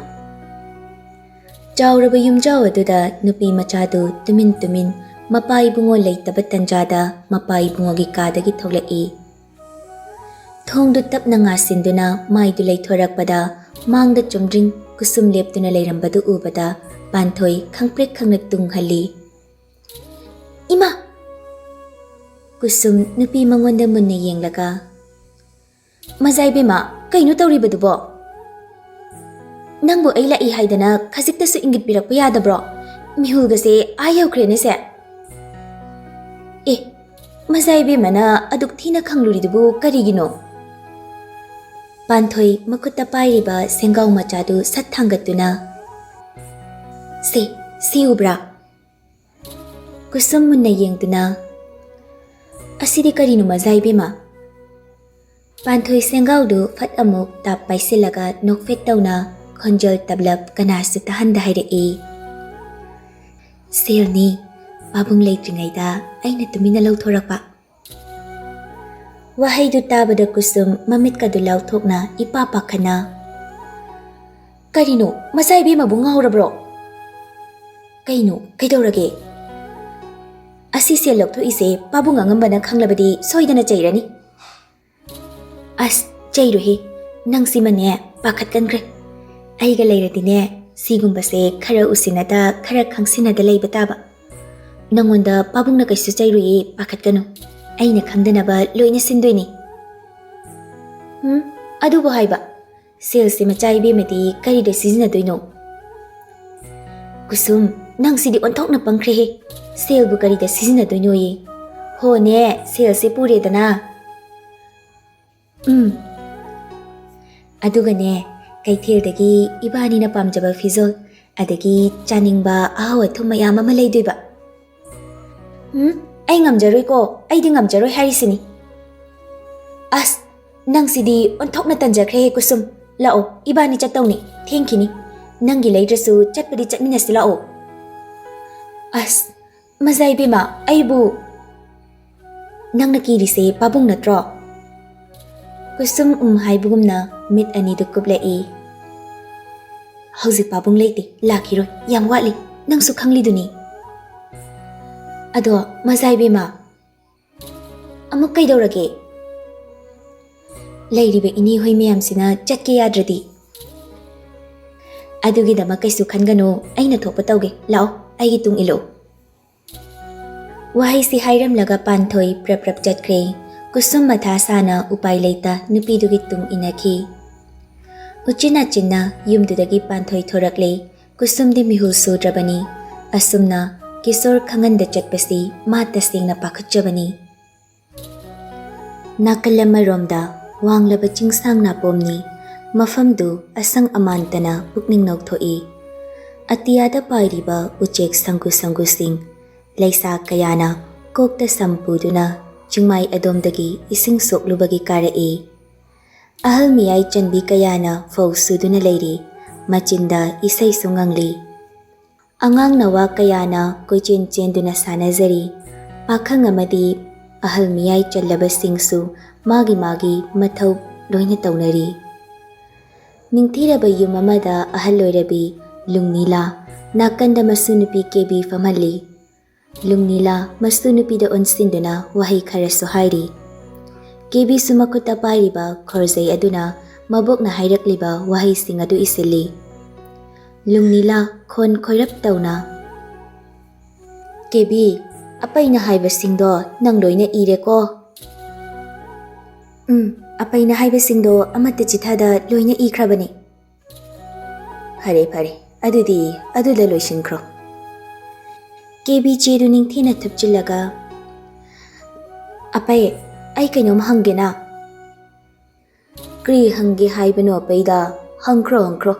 ꯆꯥꯎꯔꯕ ꯌꯨꯝꯖꯥꯎ ꯑꯗꯨꯗ ꯅꯨꯄꯤ ꯃꯆꯥꯗꯨ ꯇꯨꯃꯤꯟ ꯇꯨꯃꯤꯟ ꯃꯄꯥ ꯏꯕꯨꯡꯉꯣ ꯂꯩꯇꯕ ꯇꯟꯖꯥꯗ ꯃꯄꯥ ꯏꯕꯨꯡꯉꯣꯒꯤ ꯀꯥꯗꯒꯤ ꯊꯣꯛꯂꯛꯏ꯫ ꯊꯣꯡꯗꯨ ꯇꯞꯅ ꯉꯥꯁꯤꯟꯗꯨꯅ ꯃꯥꯏꯗꯨ ꯂꯩꯊꯣꯔꯛꯄꯗ ꯃꯥꯡꯗ ꯆꯨꯝꯗ꯭ꯔꯤꯡ ꯀꯨꯁꯨꯝ ꯂꯦꯞꯇꯨꯅ ꯂꯩꯔꯝꯕꯗꯨ ꯎꯕꯗ ꯄꯥꯟꯊꯣꯏ ꯈꯪꯄ꯭ꯔꯦꯛ ꯈꯪꯅ ꯇꯨꯡꯍꯜꯂꯤ꯫ "ꯏꯃꯥ!" ꯀꯨꯁꯨꯝ ꯅꯨꯄꯤ ꯃꯉꯣꯟꯗ ꯃꯨꯟꯅ ꯌꯦꯡꯂꯒ, "ꯃꯖꯥ ꯏꯕꯦꯝꯃ, ꯀꯩꯅꯣ ꯇꯧꯔꯤꯕꯗꯨꯕꯣ? ꯅꯪꯕꯨ ꯑꯩ ꯂꯥꯛꯏ ꯍꯥꯏꯗꯅ ꯈꯖꯤꯛꯇꯁꯨ ꯏꯪꯒꯤꯠ ꯄꯤꯔꯛꯄ ꯌꯥꯗꯕ꯭ꯔꯣ? ꯃꯤꯍꯨꯜꯒꯁꯦ ꯑꯥ ꯌꯧꯈ꯭ꯔꯦꯅꯦꯁꯦ꯫ ꯑꯦ, ꯃꯖꯥ ꯏꯕꯦꯝꯃꯅ ꯑꯗꯨꯛ ꯊꯤꯅ ꯈꯪꯂꯨꯔꯤꯗꯨꯕꯨ ꯀꯔꯤꯒꯤꯅꯣ?" ꯄꯥꯟꯊꯣꯏ ꯃꯈꯨꯠꯇ ꯄꯥꯏꯔꯤꯕ ꯁꯦꯡꯒꯥꯎ ꯃꯆꯥꯗꯨ ꯁꯠ ꯊꯥꯡꯒꯠꯇꯨꯅ, "ꯁꯦ, ꯁꯤ ꯎꯕ꯭ꯔꯥ?" ꯀꯨꯁꯨꯝ ꯃꯨꯟꯅ ꯌꯦꯡꯗꯨꯅ, "ꯑꯁꯤꯗꯤ ꯀꯔꯤꯅꯣ ꯃꯖꯥ ꯏꯕꯦꯝꯃ?" ꯄꯥꯟꯊꯣꯏ ꯁꯦꯡꯒꯥꯎꯗꯨ ꯐꯠ ꯑꯃꯨꯛ ꯇꯥꯞ ꯄꯥꯏꯁꯤꯜꯂꯒ ꯅꯣꯛꯐꯦꯠ ꯇꯧꯅ ꯈꯣꯟꯖꯦꯜ ꯇꯞꯂꯞ ꯀꯅꯥꯁꯨ ꯇꯥꯍꯟꯗ ꯍꯥꯏꯔꯛꯏ, "ꯁꯦꯜꯅꯤ, ꯄꯥꯕꯨꯡ ꯂꯩꯇ꯭ꯔꯤꯉꯩꯗ ꯑꯩꯅ ꯇꯨꯃꯤꯟꯅ ꯂꯧꯊꯣꯔꯛꯄ꯫" ꯋꯥꯍꯩꯗꯨ ꯇꯥꯕꯗ ꯀꯨꯁꯨꯝ ꯃꯃꯤꯠꯀꯗꯨ ꯂꯥꯎꯊꯣꯛꯅ ꯏꯄꯥ ꯄꯥꯈꯠꯅ, "ꯀꯔꯤꯅꯣ, ꯃꯆꯥ ꯏꯕꯦꯝꯃꯕꯨ ꯉꯥꯎꯔꯕ꯭ꯔꯣ? ꯀꯩꯅꯣ, ꯀꯩꯗꯧꯔꯒꯦ? ꯑꯁꯤ ꯁꯦꯜ ꯂꯧꯊꯣꯛꯏꯁꯦ ꯄꯥꯕꯨꯡ ꯑꯉꯝꯕꯅ ꯈꯪꯂꯕꯗꯤ ꯁꯣꯏꯗꯅ ꯆꯩꯔꯅꯤ꯫" "ꯑꯁ, ꯆꯩꯔꯨꯍꯦ, ꯅꯪꯁꯤꯃꯅꯦ ꯄꯥꯈꯠꯀꯟꯈ꯭ꯔꯦ꯫ ꯑꯩꯒ ꯂꯩꯔꯗꯤꯅꯦ ꯁꯤꯒꯨꯝꯕꯁꯦ ꯈꯔ ꯎꯁꯤꯟꯅꯗ, ꯈꯔ ꯈꯪꯁꯤꯟꯅꯗ ꯂꯩꯕ ꯇꯥꯕ꯫ ꯅꯪꯉꯣꯟꯗ ꯄꯥꯕꯨꯡꯅ ꯀꯩꯁꯨ ꯆꯩꯔꯨꯏꯌꯦ, ꯄꯥꯈꯠꯀꯅꯨ꯫ ꯑꯩꯅ ꯈꯪꯗꯅꯕ ꯂꯣꯏꯅ ꯁꯤꯟꯗꯣꯏꯅꯤ꯫" "ꯎꯝ, ꯑꯗꯨꯕꯨ ꯍꯥꯏꯕ, ꯁꯦꯜꯁꯦ ꯃꯆꯥ ꯏꯕꯦꯝꯃꯗꯤ ꯀꯔꯤꯗ ꯁꯤꯖꯤꯟꯅꯗꯣꯏꯅꯣ?" "ꯀꯨꯁꯨꯝ, ꯅꯪꯁꯤꯗꯤ ꯑꯣꯟꯊꯣꯛꯅ ꯄꯪꯈ꯭ꯔꯦꯍꯦ꯫ ꯁꯦꯜꯕꯨ ꯀꯔꯤꯗ ꯁꯤꯖꯤꯟꯅꯗꯣꯏꯅꯣꯌꯦ? ꯍꯣꯅꯦ, ꯁꯦꯜꯁꯦ ꯄꯨꯔꯦꯗꯅ꯫ ꯎꯝ꯫ ꯑꯗꯨꯒꯅꯦ, ꯀꯩꯊꯦꯜꯗꯒꯤ ꯏꯕꯥꯅꯤꯅ ꯄꯥꯝꯖꯕ ꯐꯤꯖꯣꯜ, ꯑꯗꯒꯤ ꯆꯥꯅꯤꯡꯕ ꯑꯍꯥꯎ ꯑꯊꯨꯝ ꯃꯌꯥꯝ ꯑꯃ ꯂꯩꯗꯣꯏꯕ꯫" "ꯎꯝ, ꯑꯩ ꯉꯝꯖꯔꯣꯏꯀꯣ, ꯑꯩꯗꯤ ꯉꯝꯖꯔꯣꯏ ꯍꯥꯏꯔꯤꯁꯤꯅꯤ꯫" "ꯑꯁ, ꯅꯪꯁꯤꯗꯤ ꯑꯣꯟꯊꯣꯛꯅ ꯇꯟꯖꯈ꯭ꯔꯦꯍꯦ ꯀꯨꯁꯨꯝ꯫ ꯂꯥꯛꯑꯣ, ꯏꯕꯥꯅꯤ ꯆꯠꯇꯧꯅꯤ, ꯊꯦꯡꯈꯤꯅꯤ꯫ ꯅꯪꯒꯤ ꯂꯩꯗ꯭ꯔꯁꯨ ꯆꯠꯄꯗꯤ ꯆꯠꯃꯤꯟꯅꯁꯤ ꯂꯥꯛꯑꯣ꯫" "ꯑꯁ, ꯃꯖꯥ ꯏꯕꯦꯝꯃ, ꯑꯩꯕꯨ꯫" "ꯅꯪꯅ ꯀꯤꯔꯤꯁꯦ ꯄꯥꯕꯨꯡ ꯅꯠꯇ꯭ꯔꯣ?" ꯀꯨꯁꯨꯝ ꯎꯝ ꯍꯥꯏꯕꯒꯨꯝꯅ ꯃꯤꯠ ꯑꯅꯤꯗꯨ ꯀꯨꯞꯂꯛꯏ꯫ "ꯍꯧꯖꯤꯛ ꯄꯥꯕꯨꯡ ꯂꯩꯇꯦ, ꯂꯥꯛꯈꯤꯔꯣꯏ, ꯌꯥꯝ ꯋꯥꯠꯂꯤ, ꯅꯪꯁꯨ ꯈꯪꯂꯤꯗꯨꯅꯤ꯫" "ꯑꯗꯣ ꯃꯖꯥ ꯏꯕꯦꯝꯃ꯫" "ꯑꯃꯨꯛ ꯀꯩꯗꯧꯔꯒꯦ?" "ꯂꯩꯔꯤꯕ ꯏꯅꯦ ꯍꯣꯏ ꯃꯌꯥꯝꯁꯤꯅ ꯆꯠꯀꯦ ꯌꯥꯗ꯭ꯔꯗꯤ?" "ꯑꯗꯨꯒꯤꯗꯃꯛ ꯀꯩꯁꯨ ꯈꯟꯒꯅꯨ, ꯑꯩꯅ ꯊꯣꯛꯄ ꯇꯧꯒꯦ, ꯂꯥꯛꯑꯣ, ꯑꯩꯒꯤ ꯇꯨꯡ ꯏꯜꯂꯨ꯫" ꯋꯥꯍꯩꯁꯤ ꯍꯥꯏꯔꯝꯂꯒ ꯄꯥꯟꯊꯣꯏ ꯄ꯭ꯔꯞ ꯄ꯭ꯔꯞ ꯆꯠꯈ꯭ꯔꯦ꯫ ꯀꯨꯁꯨꯝ ꯃꯊꯥ ꯁꯥꯅ ꯎꯄꯥꯏ ꯂꯩꯇ ꯅꯨꯄꯤꯗꯨꯒꯤ ꯇꯨꯡ ꯏꯟꯅꯈꯤ꯫ ꯎꯆꯤꯟ ꯅꯥꯆꯤꯟꯅ ꯌꯨꯝꯗꯨꯗꯒꯤ ꯄꯥꯟꯊꯣꯏ ꯊꯣꯔꯛꯂꯦ꯫ ꯀꯨꯁꯨꯝꯗꯤ ꯃꯤꯍꯨꯜ ꯁꯨꯗ꯭ꯔꯕꯅꯤ꯫ ꯑꯁꯨꯝꯅ ꯀꯤꯁꯣꯔ ꯈꯪꯍꯟꯗ ꯆꯠꯄꯁꯤ ꯃꯥ ꯇꯁꯦꯡꯅ ꯄꯥꯈꯠꯆꯕꯅꯤ꯫ ꯅꯥꯀꯜ ꯑꯃꯔꯣꯝꯗ ꯋꯥꯡꯂꯕ ꯆꯤꯡꯁꯥꯡ ꯅꯥꯄꯣꯝꯅꯤ, ꯃꯐꯝꯗꯨ ꯑꯁꯪ ꯑꯃꯥꯟꯇꯅ ꯄꯨꯛꯅꯤꯡ ꯅꯧꯊꯣꯛꯏ꯫ ꯑꯇꯤꯌꯥꯗ ꯄꯥꯏꯔꯤꯕ ꯎꯆꯦꯛ ꯁꯪꯒꯨ ꯁꯪꯒꯨꯁꯤꯡ, ꯂꯩꯁꯥ ꯀꯌꯥꯅ ꯀꯣꯛꯇ ꯁꯝ ꯄꯨꯗꯨꯅ ꯆꯤꯡꯃꯥꯏ ꯑꯗꯣꯝꯗꯒꯤ ꯏꯁꯤꯡ ꯁꯣꯛꯂꯨꯕꯒꯤ ꯀꯥꯔꯛꯏ꯫ ꯑꯍꯜ ꯃꯤꯌꯥꯏ ꯆꯟꯕꯤ ꯀꯌꯥꯅ ꯐꯧ ꯁꯨꯗꯨꯅ ꯂꯩꯔꯤ, ꯃꯆꯤꯟꯗ ꯏꯁꯩꯁꯨ ꯉꯪꯂꯤ꯫ ꯑꯉꯥꯡ ꯅꯋꯥ ꯀꯌꯥꯅ ꯀꯣꯏꯆꯦꯟ ꯆꯦꯟꯗꯨꯅ ꯁꯥꯟꯅꯖꯔꯤ꯫ ꯄꯥꯈꯪ ꯑꯃꯗꯤ ꯑꯍꯜ ꯃꯤꯌꯥꯏ ꯆꯜꯂꯕꯁꯤꯡꯁꯨ ꯃꯥꯒꯤ ꯃꯥꯒꯤ ꯃꯊꯧ ꯂꯣꯏꯅ ꯇꯧꯅꯔꯤ꯫ ꯅꯤꯡꯊꯤꯔꯕ ꯌꯨꯝ ꯑꯃꯗ ꯑꯍꯜ ꯑꯣꯏꯔꯕꯤ ꯂꯨꯡꯅꯤꯂꯥ, ꯅꯥꯀꯟꯗ ꯃꯁꯨ ꯅꯨꯄꯤ ꯀꯦꯕꯤ ꯐꯝꯍꯜꯂꯤ꯫ ꯂꯨꯡꯅꯤꯂꯥ ꯃꯁꯨ ꯅꯨꯄꯤꯗ ꯑꯣꯟꯁꯤꯟꯗꯨꯅ ꯋꯥꯍꯩ ꯈꯔꯁꯨ ꯍꯥꯏꯔꯤ꯫ ꯀꯦꯕꯤꯁꯨ ꯃꯈꯨꯠꯇ ꯄꯥꯏꯔꯤꯕ ꯈꯣꯔꯖꯩ ꯑꯗꯨꯅ ꯃꯕꯣꯛꯅ ꯍꯥꯏꯔꯛꯂꯤꯕ ꯋꯥꯍꯩꯁꯤꯡ ꯑꯗꯨ ꯏꯁꯤꯜꯂꯤ꯫ ꯂꯨꯡꯅꯤꯂꯥ ꯈꯣꯟ ꯈꯣꯏꯔꯞ ꯇꯧꯅ, "ꯀꯦꯕꯤ, ꯑꯄꯩꯅ ꯍꯥꯏꯕꯁꯤꯡꯗꯣ ꯅꯪ ꯂꯣꯏꯅ ꯏꯔꯦꯀꯣ?" "ꯎꯝ, ꯑꯄꯩꯅ ꯍꯥꯏꯕꯁꯤꯡꯗꯣ ꯑꯃꯠꯇ ꯆꯤꯊꯗ ꯂꯣꯏꯅ ꯏꯈ꯭ꯔꯕꯅꯤ꯫" "ꯐꯔꯦ, ꯐꯔꯦ, ꯑꯗꯨꯗꯤ ꯑꯗꯨꯗ ꯂꯣꯏꯁꯤꯟꯈ꯭ꯔꯣ꯫" ꯀꯦꯕꯤ ꯆꯦꯗꯨ ꯅꯤꯡꯊꯤꯅ ꯊꯨꯞꯆꯤꯜꯂꯒ, "ꯑꯄꯩ, ꯑꯩ ꯀꯩꯅꯣꯝ ꯍꯪꯒꯦꯅ꯫" "ꯀ꯭ꯔꯤ ꯍꯪꯒꯦ ꯍꯥꯏꯕꯅꯣ ꯑꯄꯩꯗ? ꯍꯪꯈ꯭ꯔꯣ, ꯍꯪꯈ꯭ꯔꯣ꯫"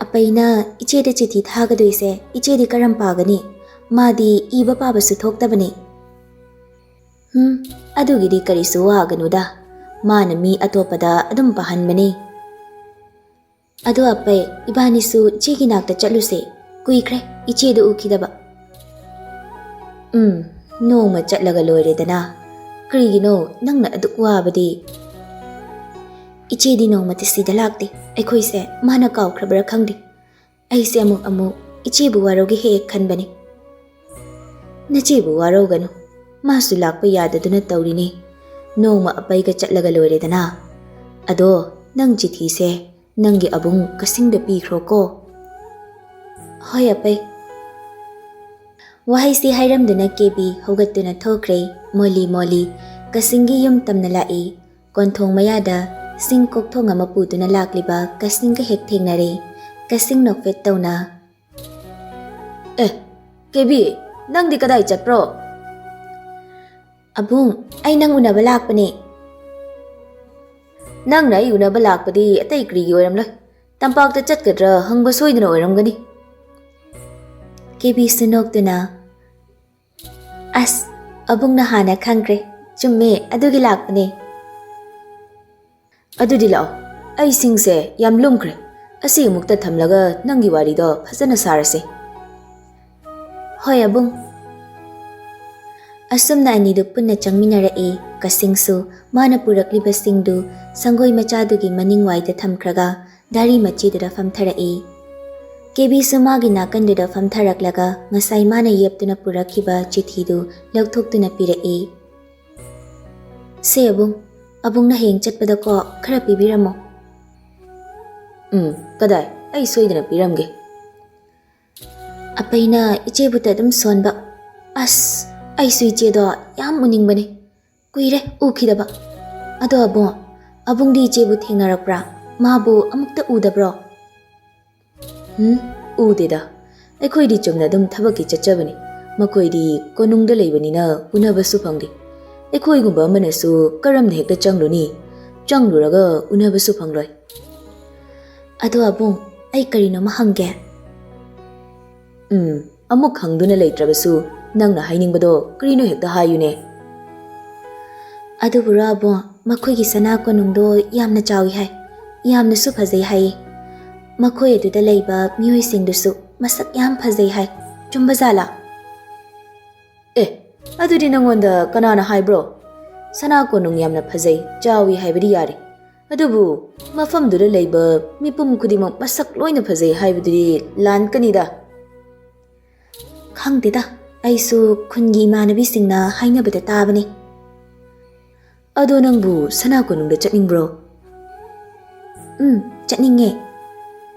"ꯑꯄꯩꯅ ꯏꯆꯦꯗ ꯆꯤꯊꯤ ꯊꯥꯒꯗꯣꯏꯁꯦ ꯏꯆꯦꯗꯤ ꯀꯔꯝ ꯄꯥꯒꯅꯤ? ꯃꯥꯗꯤ ꯏꯕ ꯄꯥꯕꯁꯨ ꯊꯣꯛꯇꯕꯅꯤ꯫" "ꯍꯨꯝ, ꯑꯗꯨꯒꯤꯗꯤ ꯀꯔꯤꯁꯨ ꯋꯥꯒꯅꯨꯗ, ꯃꯥꯅ ꯃꯤ ꯑꯇꯣꯞꯄꯗ ꯑꯗꯨꯝ ꯄꯥꯍꯟꯕꯅꯤ꯫" "ꯑꯗꯣ ꯑꯄꯩ, ꯏꯕꯥꯅꯤꯁꯨ ꯏꯆꯦꯒꯤ ꯅꯥꯛꯇ ꯆꯠꯂꯨꯁꯦ, ꯀꯨꯏꯈ꯭ꯔꯦ ꯏꯆꯦꯗꯨ ꯎꯈꯤꯗꯕ꯫" "ꯎꯝ, ꯅꯣꯡꯃ ꯆꯠꯂꯒ ꯂꯣꯏꯔꯦꯗꯅ꯫ ꯀꯔꯤꯒꯤꯅꯣ ꯅꯪꯅ ꯑꯗꯨꯛ ꯋꯥꯕꯗꯤ?" "ꯏꯆꯦꯗꯤ ꯅꯣꯡꯃꯇ ꯁꯤꯗ ꯂꯥꯛꯇꯦ, ꯑꯩꯈꯣꯏꯁꯦ ꯃꯥꯅ ꯀꯥꯎꯈ꯭ꯔꯕ꯭ꯔꯥ ꯈꯪꯗꯦ꯫ ꯑꯩꯁꯦ ꯑꯃꯨꯛ ꯑꯃꯨꯛ ꯏꯆꯦꯕꯨ ꯋꯥꯔꯧꯒꯦ ꯍꯦꯛ ꯍꯦꯛ ꯈꯟꯕꯅꯤ꯫" "ꯅꯆꯦꯕꯨ ꯋꯥꯔꯧꯒꯅꯨ, ꯃꯥꯁꯨ ꯂꯥꯛꯄ ꯌꯥꯗꯗꯨꯅ ꯇꯧꯔꯤꯅꯤ꯫ ꯅꯣꯡꯃ ꯑꯄꯩꯒ ꯆꯠꯂꯒ ꯂꯣꯏꯔꯦꯗꯅ꯫ ꯑꯗꯣ ꯅꯪ ꯆꯤꯊꯤꯁꯦ ꯅꯪꯒꯤ ꯑꯕꯨꯡ ꯀꯁꯤꯡꯗ ꯄꯤꯈ꯭ꯔꯣꯀꯣ꯫" "ꯍꯣꯏ ꯑꯄꯩ꯫" ꯋꯥꯍꯩꯁꯤ ꯍꯥꯏꯔꯝꯗꯨꯅ ꯀꯦꯕꯤ ꯍꯧꯒꯠꯇꯨꯅ ꯊꯣꯛꯈ꯭ꯔꯦ꯫ ꯃꯣꯂꯤ ꯃꯣꯂꯤ ꯀꯁꯤꯡꯒꯤ ꯌꯨꯝ ꯇꯝꯅ ꯂꯥꯛꯏ꯫ ꯀꯣꯟꯊꯣꯡ ꯃꯌꯥꯗ ꯁꯤꯡ ꯀꯣꯛꯊꯣꯡ ꯑꯃ ꯄꯨꯗꯨꯅ ꯂꯥꯛꯂꯤꯕ ꯀꯁꯤꯡꯒ ꯍꯦꯛ ꯊꯦꯡꯅꯔꯦ꯫ ꯀꯁꯤꯡ ꯅꯣꯛꯐꯦꯠ ꯇꯧꯅ, "ꯑꯦ, ꯀꯦꯕꯤ, ꯅꯪꯗꯤ ꯀꯗꯥꯏ ꯆꯠꯄ꯭ꯔꯣ?" "ꯑꯕꯨꯡ, ꯑꯩ ꯅꯪ ꯎꯅꯕ ꯂꯥꯛꯄꯅꯦ꯫" ꯅꯪꯅ ꯑꯩ ꯎꯅꯕ ꯂꯥꯛꯄꯗꯤ ꯑꯇꯩ ꯀꯔꯤꯒꯤ ꯑꯣꯏꯔꯝꯂꯣꯏ? ꯇꯝꯄꯥꯛꯇ ꯆꯠꯀꯗ꯭ꯔꯥ ꯍꯪꯕ ꯁꯣꯏꯗꯅ ꯑꯣꯏꯔꯝꯒꯅꯤ꯫ ꯀꯦꯕꯤꯁꯨ ꯅꯣꯛꯇꯨꯅ, "ꯑꯁ, ꯑꯕꯨꯡꯅ ꯍꯥꯟꯅ ꯈꯪꯈ꯭ꯔꯦ꯫ ꯆꯨꯝꯃꯦ, ꯑꯗꯨꯒꯤ ꯂꯥꯛꯄꯅꯦ꯫" "ꯑꯗꯨꯗꯤ ꯂꯥꯛꯑꯣ, ꯑꯩꯁꯤꯡꯁꯦ ꯌꯥꯝ ꯂꯨꯝꯈ꯭ꯔꯦ꯫ ꯑꯁꯤ ꯑꯃꯨꯛꯇ ꯊꯝꯂꯒ ꯅꯪꯒꯤ ꯋꯥꯔꯤꯗꯣ ꯐꯖꯅ ꯁꯥꯔꯁꯦ꯫" "ꯍꯣꯏ ꯑꯕꯨꯡ꯫" ꯑꯁꯨꯝꯅ ꯑꯅꯤꯗꯨ ꯄꯨꯟꯅ ꯆꯪꯃꯤꯟꯅꯔꯛꯏ꯫ ꯀꯁꯤꯡꯁꯨ ꯃꯥꯅ ꯄꯨꯔꯛꯂꯤꯕꯁꯤꯡꯗꯨ ꯁꯪꯒꯣꯏ ꯃꯆꯥꯗꯨꯒꯤ ꯃꯅꯤꯡꯋꯥꯏꯗ ꯊꯝꯈ꯭ꯔꯒ ꯗꯥꯔꯤ ꯃꯆꯤꯗꯨꯗ ꯐꯝꯊꯔꯛꯏ꯫ ꯀꯦꯕꯤꯁꯨ ꯃꯥꯒꯤ ꯅꯥꯀꯟꯗꯨꯗ ꯐꯝꯊꯔꯛꯂꯒ ꯉꯁꯥꯏ ꯃꯥꯅ ꯌꯦꯞꯇꯨꯅ ꯄꯨꯔꯛꯈꯤꯕ ꯆꯤꯊꯤꯗꯨ ꯂꯧꯊꯣꯛꯇꯨꯅ ꯄꯤꯔꯛꯏ꯫ "ꯁꯦ ꯑꯕꯨꯡ, ꯑꯕꯨꯡꯅ ꯍꯌꯦꯡ ꯆꯠꯄꯗꯀꯣ ꯈꯔ ꯄꯤꯕꯤꯔꯝꯃꯣ꯫" "ꯎꯝ, ꯀꯗꯥꯏ? ꯑꯩ ꯁꯣꯏꯗꯅ ꯄꯤꯔꯝꯒꯦ꯫" ꯑꯄꯩꯅ ꯏꯆꯦꯕꯨꯇ ꯑꯗꯨꯝ ꯁꯣꯟꯕ꯫ "ꯑꯁ, ꯑꯩꯁꯨ ꯏꯆꯦꯗꯣ ꯌꯥꯝ ꯎꯅꯤꯡꯕꯅꯦ꯫ ꯀꯨꯏꯔꯦ ꯎꯈꯤꯗꯕ꯫ ꯑꯗꯣ ꯑꯕꯨꯡ, ꯑꯕꯨꯡꯗꯤ ꯏꯆꯦꯕꯨ ꯊꯦꯡꯅꯔꯛꯄ꯭ꯔꯥ? ꯃꯥꯕꯨ ꯑꯃꯨꯛꯇ ꯎꯗꯕ꯭ꯔꯣ?" "ꯎꯝ, ꯎꯗꯦꯗ꯫ ꯑꯩꯈꯣꯏꯗꯤ ꯆꯨꯝꯅ ꯑꯗꯨꯝ ꯊꯕꯛꯀꯤ ꯆꯠꯆꯕꯅꯤ꯫ ꯃꯈꯣꯏꯗꯤ ꯀꯣꯅꯨꯡꯗ ꯂꯩꯕꯅꯤꯅ ꯎꯅꯕꯁꯨ ꯐꯪꯗꯦ꯫ ꯑꯩꯈꯣꯏꯒꯨꯝꯕ ꯑꯃꯅꯁꯨ ꯀꯔꯝꯅ ꯍꯦꯛꯇ ꯆꯪꯂꯨꯅꯤ? ꯆꯪꯂꯨꯔꯒ ꯎꯅꯕꯁꯨ ꯐꯪꯂꯣꯏ꯫" "ꯑꯗꯣ ꯑꯕꯨꯡ, ꯑꯩ ꯀꯔꯤꯅꯣꯃ ꯍꯪꯒꯦ꯫" "ꯎꯝ, ꯑꯃꯨꯛ ꯍꯪꯗꯨꯅ ꯂꯩꯇ꯭ꯔꯕꯁꯨ ꯅꯪꯅ ꯍꯥꯏꯅꯤꯡꯕꯗꯣ ꯀꯔꯤꯅꯣ ꯍꯦꯛꯇ ꯍꯥꯏꯌꯨꯅꯦ꯫" "ꯑꯗꯨꯕꯨꯔꯣ ꯑꯕꯨꯡ, ꯃꯈꯣꯏꯒꯤ ꯁꯅꯥ ꯀꯣꯅꯨꯡꯗꯣ ꯌꯥꯝꯅ ꯆꯥꯎꯏ ꯍꯥꯏ, ꯌꯥꯝꯅꯁꯨ ꯐꯖꯩ ꯍꯥꯏꯌꯦ꯫ ꯃꯈꯣꯏ ꯑꯗꯨꯗ ꯂꯩꯕ ꯃꯤꯑꯣꯏꯁꯤꯡꯗꯨꯁꯨ ꯃꯁꯛ ꯌꯥꯝ ꯐꯖꯩ ꯍꯥꯏ꯫ ꯆꯨꯝꯕ ꯖꯥꯠꯂꯥ?" "ꯑꯦ, ꯑꯗꯨꯗꯤ ꯅꯪꯉꯣꯟꯗ ꯀꯅꯥꯅ ꯍꯥꯏꯕ꯭ꯔꯣ? ꯁꯅꯥ ꯀꯣꯅꯨꯡ ꯌꯥꯝꯅ ꯐꯖꯩ, ꯆꯥꯎꯏ ꯍꯥꯏꯕꯗꯤ ꯌꯥꯔꯦ꯫ ꯑꯗꯨꯕꯨ ꯃꯐꯝꯗꯨꯗ ꯂꯩꯕ ꯃꯤꯄꯨꯝ ꯈꯨꯗꯤꯡꯃꯛ ꯃꯁꯛ ꯂꯣꯏꯅ ꯐꯖꯩ ꯍꯥꯏꯕꯗꯨꯗꯤ ꯂꯥꯟꯀꯅꯤꯗ꯫" "ꯈꯪꯗꯦꯗ, ꯑꯩꯁꯨ ꯈꯨꯟꯒꯤ ꯏꯃꯥꯟꯅꯕꯤꯁꯤꯡꯅ ꯍꯥꯏꯅꯕꯗ ꯇꯥꯕꯅꯤ꯫" "ꯑꯗꯣ ꯅꯪꯕꯨ ꯁꯅꯥ ꯀꯣꯅꯨꯡꯗ ꯆꯠꯅꯤꯡꯕ꯭ꯔꯣ?" "ꯎꯝ, ꯆꯠꯅꯤꯡꯉꯦ꯫"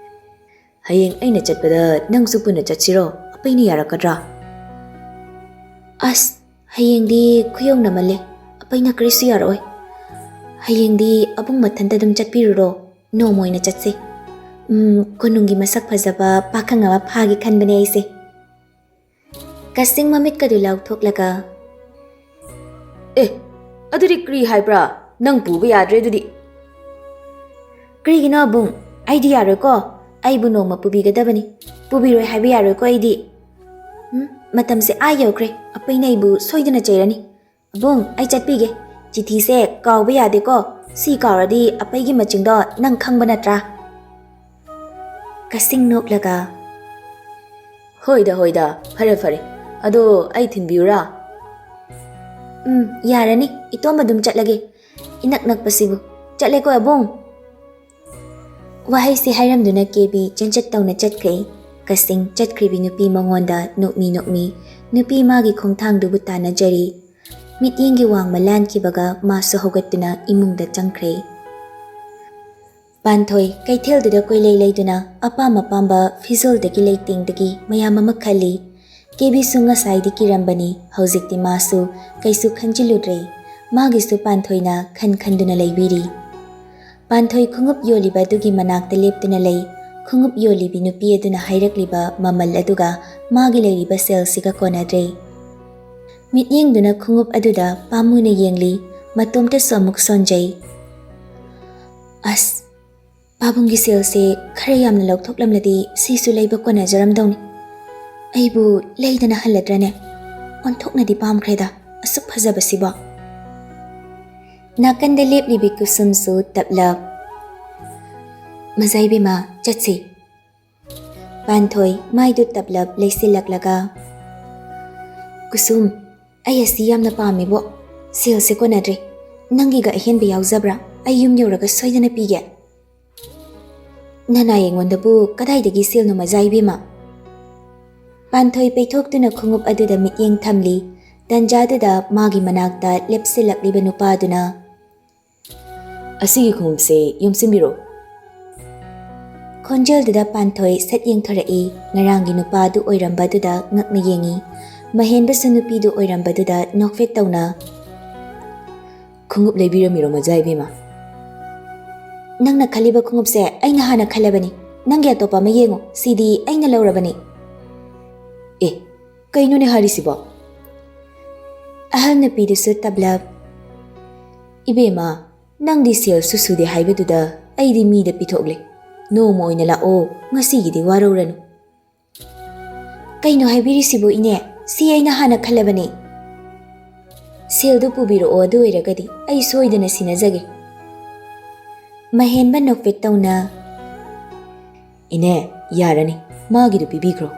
"ꯍꯌꯦꯡ ꯑꯩꯅ ꯆꯠꯄꯗ ꯅꯪꯁꯨ ꯄꯨꯟꯅ ꯆꯠꯁꯤꯔꯣ? ꯑꯄꯩꯅ ꯌꯥꯔꯛꯀꯗ꯭ꯔꯥ?" "ꯑꯁ, ꯍꯌꯦꯡꯗꯤ ꯈꯨꯌꯧꯅꯃꯜꯂꯦ꯫ ꯑꯄꯩꯅ ꯀꯔꯤꯁꯨ ꯌꯥꯔꯛꯑꯣꯏ꯫ ꯍꯌꯦꯡꯗꯤ ꯑꯕꯨꯡ ꯃꯊꯟꯇ ꯑꯗꯨꯝ ꯆꯠꯄꯤꯔꯨꯔꯣ꯫ ꯅꯣꯡꯃ ꯑꯣꯏꯅ ꯆꯠꯁꯦ꯫ ꯎꯝ, ꯀꯣꯅꯨꯡꯒꯤ ꯃꯁꯛ ꯐꯖꯕ ꯄꯥꯈꯪ ꯑꯃ ꯐꯥꯒꯦ ꯈꯟꯕꯅꯦ ꯑꯩꯁꯦ꯫" ꯀꯁꯤꯡ ꯃꯃꯤꯠꯀꯗꯨ ꯂꯥꯎꯊꯣꯛꯂꯒ, "ꯑꯦ, ꯑꯗꯨꯗꯤ ꯀꯔꯤ ꯍꯥꯏꯕ꯭ꯔꯥ? ꯅꯪ ꯄꯨꯕ ꯌꯥꯗ꯭ꯔꯦ ꯑꯗꯨꯗꯤ꯫ "ꯀꯔꯤꯒꯤꯅꯣ ꯑꯕꯨꯡ? ꯑꯩꯗꯤ ꯌꯥꯔꯣꯏꯀꯣ꯫ ꯑꯩꯕꯨ ꯅꯣꯡꯃ ꯄꯨꯕꯤꯒꯗꯕꯅꯤ꯫ ꯄꯨꯕꯤꯔꯣꯏ ꯍꯥꯏꯕ ꯌꯥꯔꯣꯏꯀꯣ ꯑꯩꯗꯤ꯫ ꯎꯝ, ꯃꯇꯝꯁꯦ ꯑꯥ ꯌꯧꯈ꯭ꯔꯦ꯫ ꯑꯄꯩꯅ ꯑꯩꯕꯨ ꯁꯣꯏꯗꯅ ꯆꯩꯔꯅꯤ꯫ ꯑꯕꯨꯡ, ꯑꯩ ꯆꯠꯄꯤꯒꯦ꯫ ꯆꯤꯊꯤꯁꯦ ꯀꯥꯎꯕ ꯌꯥꯗꯦꯀꯣ꯫ ꯁꯤ ꯀꯥꯎꯔꯗꯤ ꯑꯄꯩꯒꯤ ꯃꯆꯤꯡꯗꯣ ꯅꯪ ꯈꯪꯕ ꯅꯠꯇ꯭ꯔꯥ?" ꯀꯁꯤꯡ ꯅꯣꯛꯂꯒ, "ꯍꯣꯏꯗ, ꯍꯣꯏꯗ, ꯐꯔꯦ, ꯐꯔꯦ꯫ ꯑꯗꯣ ꯑꯩ ꯊꯤꯟꯕꯤꯌꯨꯔꯥ?" "ꯎꯝ, ꯌꯥꯔꯅꯤ꯫ ꯏꯇꯣꯝ ꯑꯗꯨꯝ ꯆꯠꯂꯒꯦ꯫ ꯏꯅꯛ ꯅꯛꯄꯁꯤꯕꯨ꯫ ꯆꯠꯂꯦꯀꯣ ꯑꯕꯨꯡ?" ꯋꯥꯍꯩꯁꯤ ꯍꯥꯏꯔꯝꯗꯨꯅ ꯀꯦꯕꯤ ꯆꯦꯟꯆꯠ ꯇꯧꯅ ꯆꯠꯈ꯭ꯔꯦ꯫ ꯀꯁꯤꯡ ꯆꯠꯈ꯭ꯔꯤꯕꯤ ꯅꯨꯄꯤ ꯃꯉꯣꯟꯗ ꯅꯣꯛꯃꯤ ꯅꯣꯛꯃꯤ ꯅꯨꯄꯤ ꯃꯥꯒꯤ ꯈꯣꯡꯊꯥꯡꯗꯨꯕꯨ ꯇꯥꯟꯅꯖꯔꯤ꯫ ꯃꯤꯠꯌꯦꯡꯒꯤ ꯋꯥꯡꯃ ꯂꯥꯟꯈꯤꯕꯒ ꯃꯥꯁꯨ ꯍꯧꯒꯠꯇꯨꯅ ꯏꯃꯨꯡꯗ ꯆꯪꯈ꯭ꯔꯦ꯫ ꯄꯥꯟꯊꯣꯏ ꯀꯩꯊꯦꯜꯗꯨꯗ ꯀꯣꯏꯂꯩ ꯂꯩꯗꯨꯅ ꯑꯄꯥꯝ ꯑꯄꯥꯝꯕ ꯐꯤꯖꯣꯜꯗꯒꯤ ꯂꯩꯇꯦꯡꯗꯒꯤ ꯃꯌꯥꯝ ꯑꯃ ꯈꯜꯂꯤ꯫ ꯀꯦꯕꯤꯁꯨ ꯉꯁꯥꯏꯗꯤ ꯀꯤꯔꯝꯕꯅꯤ, ꯍꯧꯖꯤꯛꯇꯤ ꯃꯥꯁꯨ ꯀꯩꯁꯨ ꯈꯟꯖꯤꯜꯂꯨꯗ꯭ꯔꯦ꯫ ꯃꯥꯒꯤꯁꯨ ꯄꯥꯟꯊꯣꯏꯅ ꯈꯟ ꯈꯟꯗꯨꯅ ꯂꯩꯕꯤꯔꯤ꯫ ꯄꯥꯟꯊꯣꯏ ꯈꯣꯡꯎꯞ ꯌꯣꯜꯂꯤꯕ ꯑꯗꯨꯒꯤ ꯃꯅꯥꯛꯇ ꯂꯦꯞꯇꯨꯅ ꯂꯩ꯫ ꯈꯣꯡꯎꯞ ꯌꯣꯜꯂꯤꯕꯤ ꯅꯨꯄꯤ ꯑꯗꯨꯅ ꯍꯥꯏꯔꯛꯂꯤꯕ ꯃꯃꯜ ꯑꯗꯨꯒ ꯃꯥꯒꯤ ꯂꯩꯔꯤꯕ ꯁꯦꯜꯁꯤꯒ ꯀꯣꯟꯅꯗ꯭ꯔꯦ꯫ ꯃꯤꯠꯌꯦꯡꯗꯨꯅ ꯈꯣꯡꯎꯞ ꯑꯗꯨꯗ ꯄꯥꯝꯃꯨꯅ ꯌꯦꯡꯂꯤ꯫ ꯃꯇꯣꯝꯇꯁꯨ ꯑꯃꯨꯛ ꯁꯣꯟꯖꯩ꯫ "ꯑꯁ, ꯄꯥꯕꯨꯡꯒꯤ ꯁꯦꯜꯁꯦ ꯈꯔ ꯌꯥꯝꯅ ꯂꯧꯊꯣꯛꯂꯝꯂꯗꯤ ꯁꯤꯁꯨ ꯂꯩꯕ ꯀꯣꯟꯅꯖꯔꯝꯗꯧꯅꯤ꯫ ꯑꯩꯕꯨ ꯂꯩꯗꯅ ꯍꯜꯂꯗ꯭ꯔꯅꯦ? ꯑꯣꯟꯊꯣꯛꯅꯗꯤ ꯄꯥꯝꯈ꯭ꯔꯦꯗ ꯑꯁꯨꯛ ꯐꯖꯕꯁꯤꯕꯣ!" ꯅꯥꯀꯟꯗ ꯂꯦꯞꯂꯤꯕꯤ ꯀꯨꯁꯨꯝꯁꯨ ꯇꯞꯂꯞ, "ꯃꯖꯥ ꯏꯕꯦꯝꯃ, ꯆꯠꯁꯤ꯫" ꯄꯥꯟꯊꯣꯏ ꯃꯥꯏꯗꯨ ꯇꯞꯂꯞ ꯂꯩꯁꯤꯜꯂꯛꯂꯒ, "ꯀꯨꯁꯨꯝ, ꯑꯩ ꯑꯁꯤ ꯌꯥꯝꯅ ꯄꯥꯝꯃꯤꯕꯣ꯫ ꯁꯦꯜꯁꯦ ꯀꯣꯟꯅꯗ꯭ꯔꯦ꯫ ꯅꯪꯒꯤꯒ ꯑꯍꯦꯟꯕ ꯌꯥꯎꯖꯕ꯭ꯔꯥ? ꯑꯩ ꯌꯨꯝ ꯌꯧꯔꯒ ꯁꯣꯏꯗꯅ ꯄꯤꯒꯦ꯫" "ꯅꯅꯥꯏ ꯑꯩꯉꯣꯟꯗꯕꯨ ꯀꯗꯥꯏꯗꯒꯤ ꯁꯦꯜꯅꯣ, ꯃꯖꯥ ꯏꯕꯦꯝꯃ?" ꯄꯥꯟꯊꯣꯏ ꯄꯩꯊꯣꯛꯇꯨꯅ ꯈꯣꯡꯎꯞ ꯑꯗꯨꯗ ꯃꯤꯠꯌꯦꯡ ꯊꯝꯂꯤ꯫ ꯇꯟꯖꯥꯗꯨꯗ ꯃꯥꯒꯤ ꯃꯅꯥꯛꯇ ꯂꯦꯞꯁꯤꯜꯂꯛꯂꯤꯕ ꯅꯨꯄꯥꯗꯨꯅ, "ꯑꯁꯤꯒꯤ ꯈꯣꯡꯎꯞꯁꯦ ꯌꯣꯝꯁꯤꯟꯕꯤꯔꯣ꯫" ꯈꯣꯟꯖꯦꯜꯗꯨꯗ ꯄꯥꯟꯊꯣꯏ ꯁꯠ ꯌꯦꯡꯊꯣꯔꯛꯏ꯫ ꯉꯔꯥꯡꯒꯤ ꯅꯨꯄꯥꯗꯨ ꯑꯣꯏꯔꯝꯕꯗꯨꯗ ꯉꯛꯅ ꯌꯦꯡꯉꯤ꯫ ꯃꯍꯦꯟꯕꯁꯨ ꯅꯨꯄꯤꯗꯨ ꯑꯣꯏꯔꯝꯕꯗꯨꯗ ꯅꯣꯛꯐꯦꯠ ꯇꯧꯅ, "ꯈꯣꯡꯎꯞ ꯂꯩꯕꯤꯔꯝꯃꯤꯔꯣ, ꯃꯖꯥ ꯏꯕꯦꯝꯃ?" "ꯅꯪꯅ ꯈꯜꯂꯤꯕ ꯈꯣꯡꯎꯞꯁꯦ ꯑꯩꯅ ꯍꯥꯟꯅ ꯈꯜꯂꯕꯅꯤ꯫ ꯅꯪꯒꯤ ꯑꯇꯣꯞꯄ ꯑꯃ ꯌꯦꯡꯉꯨ, ꯁꯤꯗꯤ ꯑꯩꯅ ꯂꯧꯔꯕꯅꯤ꯫" "ꯑꯦ, ꯀꯩꯅꯣꯅꯦ ꯍꯥꯏꯔꯤꯁꯤꯕꯣ?" ꯑꯍꯜ ꯅꯨꯄꯤꯗꯨꯁꯨ ꯇꯞꯂꯞ, "ꯏꯕꯦꯝꯃ, ꯅꯪꯗꯤ ꯁꯦꯜꯁꯨ ꯁꯨꯗꯦ ꯍꯥꯏꯕꯗꯨꯗ ꯑꯩꯗꯤ ꯃꯤꯗ ꯄꯤꯊꯣꯛꯂꯦ꯫ ꯅꯣꯡꯃ ꯑꯣꯏꯅ ꯂꯥꯛꯑꯣ, ꯉꯁꯤꯒꯤꯗꯤ ꯋꯥꯔꯧꯔꯅꯨ꯫ ꯀꯩꯅꯣ ꯍꯥꯏꯕꯤꯔꯤꯁꯤꯕꯨ ꯏꯅꯦ? ꯁꯤ ꯑꯩꯅ ꯍꯥꯟꯅ ꯈꯜꯂꯕꯅꯦ꯫ ꯁꯦꯜꯗꯨ ꯄꯨꯕꯤꯔꯛꯑꯣ, ꯑꯗꯨ ꯑꯣꯏꯔꯒꯗꯤ ꯑꯩ ꯁꯣꯏꯗꯅ ꯁꯤꯟꯅꯖꯒꯦ꯫ ꯃꯍꯦꯟꯕ ꯅꯣꯛꯐꯦꯠ ꯇꯧꯅ, "ꯏꯅꯦ, ꯌꯥꯔꯅꯤ, ꯃꯥꯒꯤꯗꯨ ꯄꯤꯕꯤꯈ꯭ꯔꯣ꯫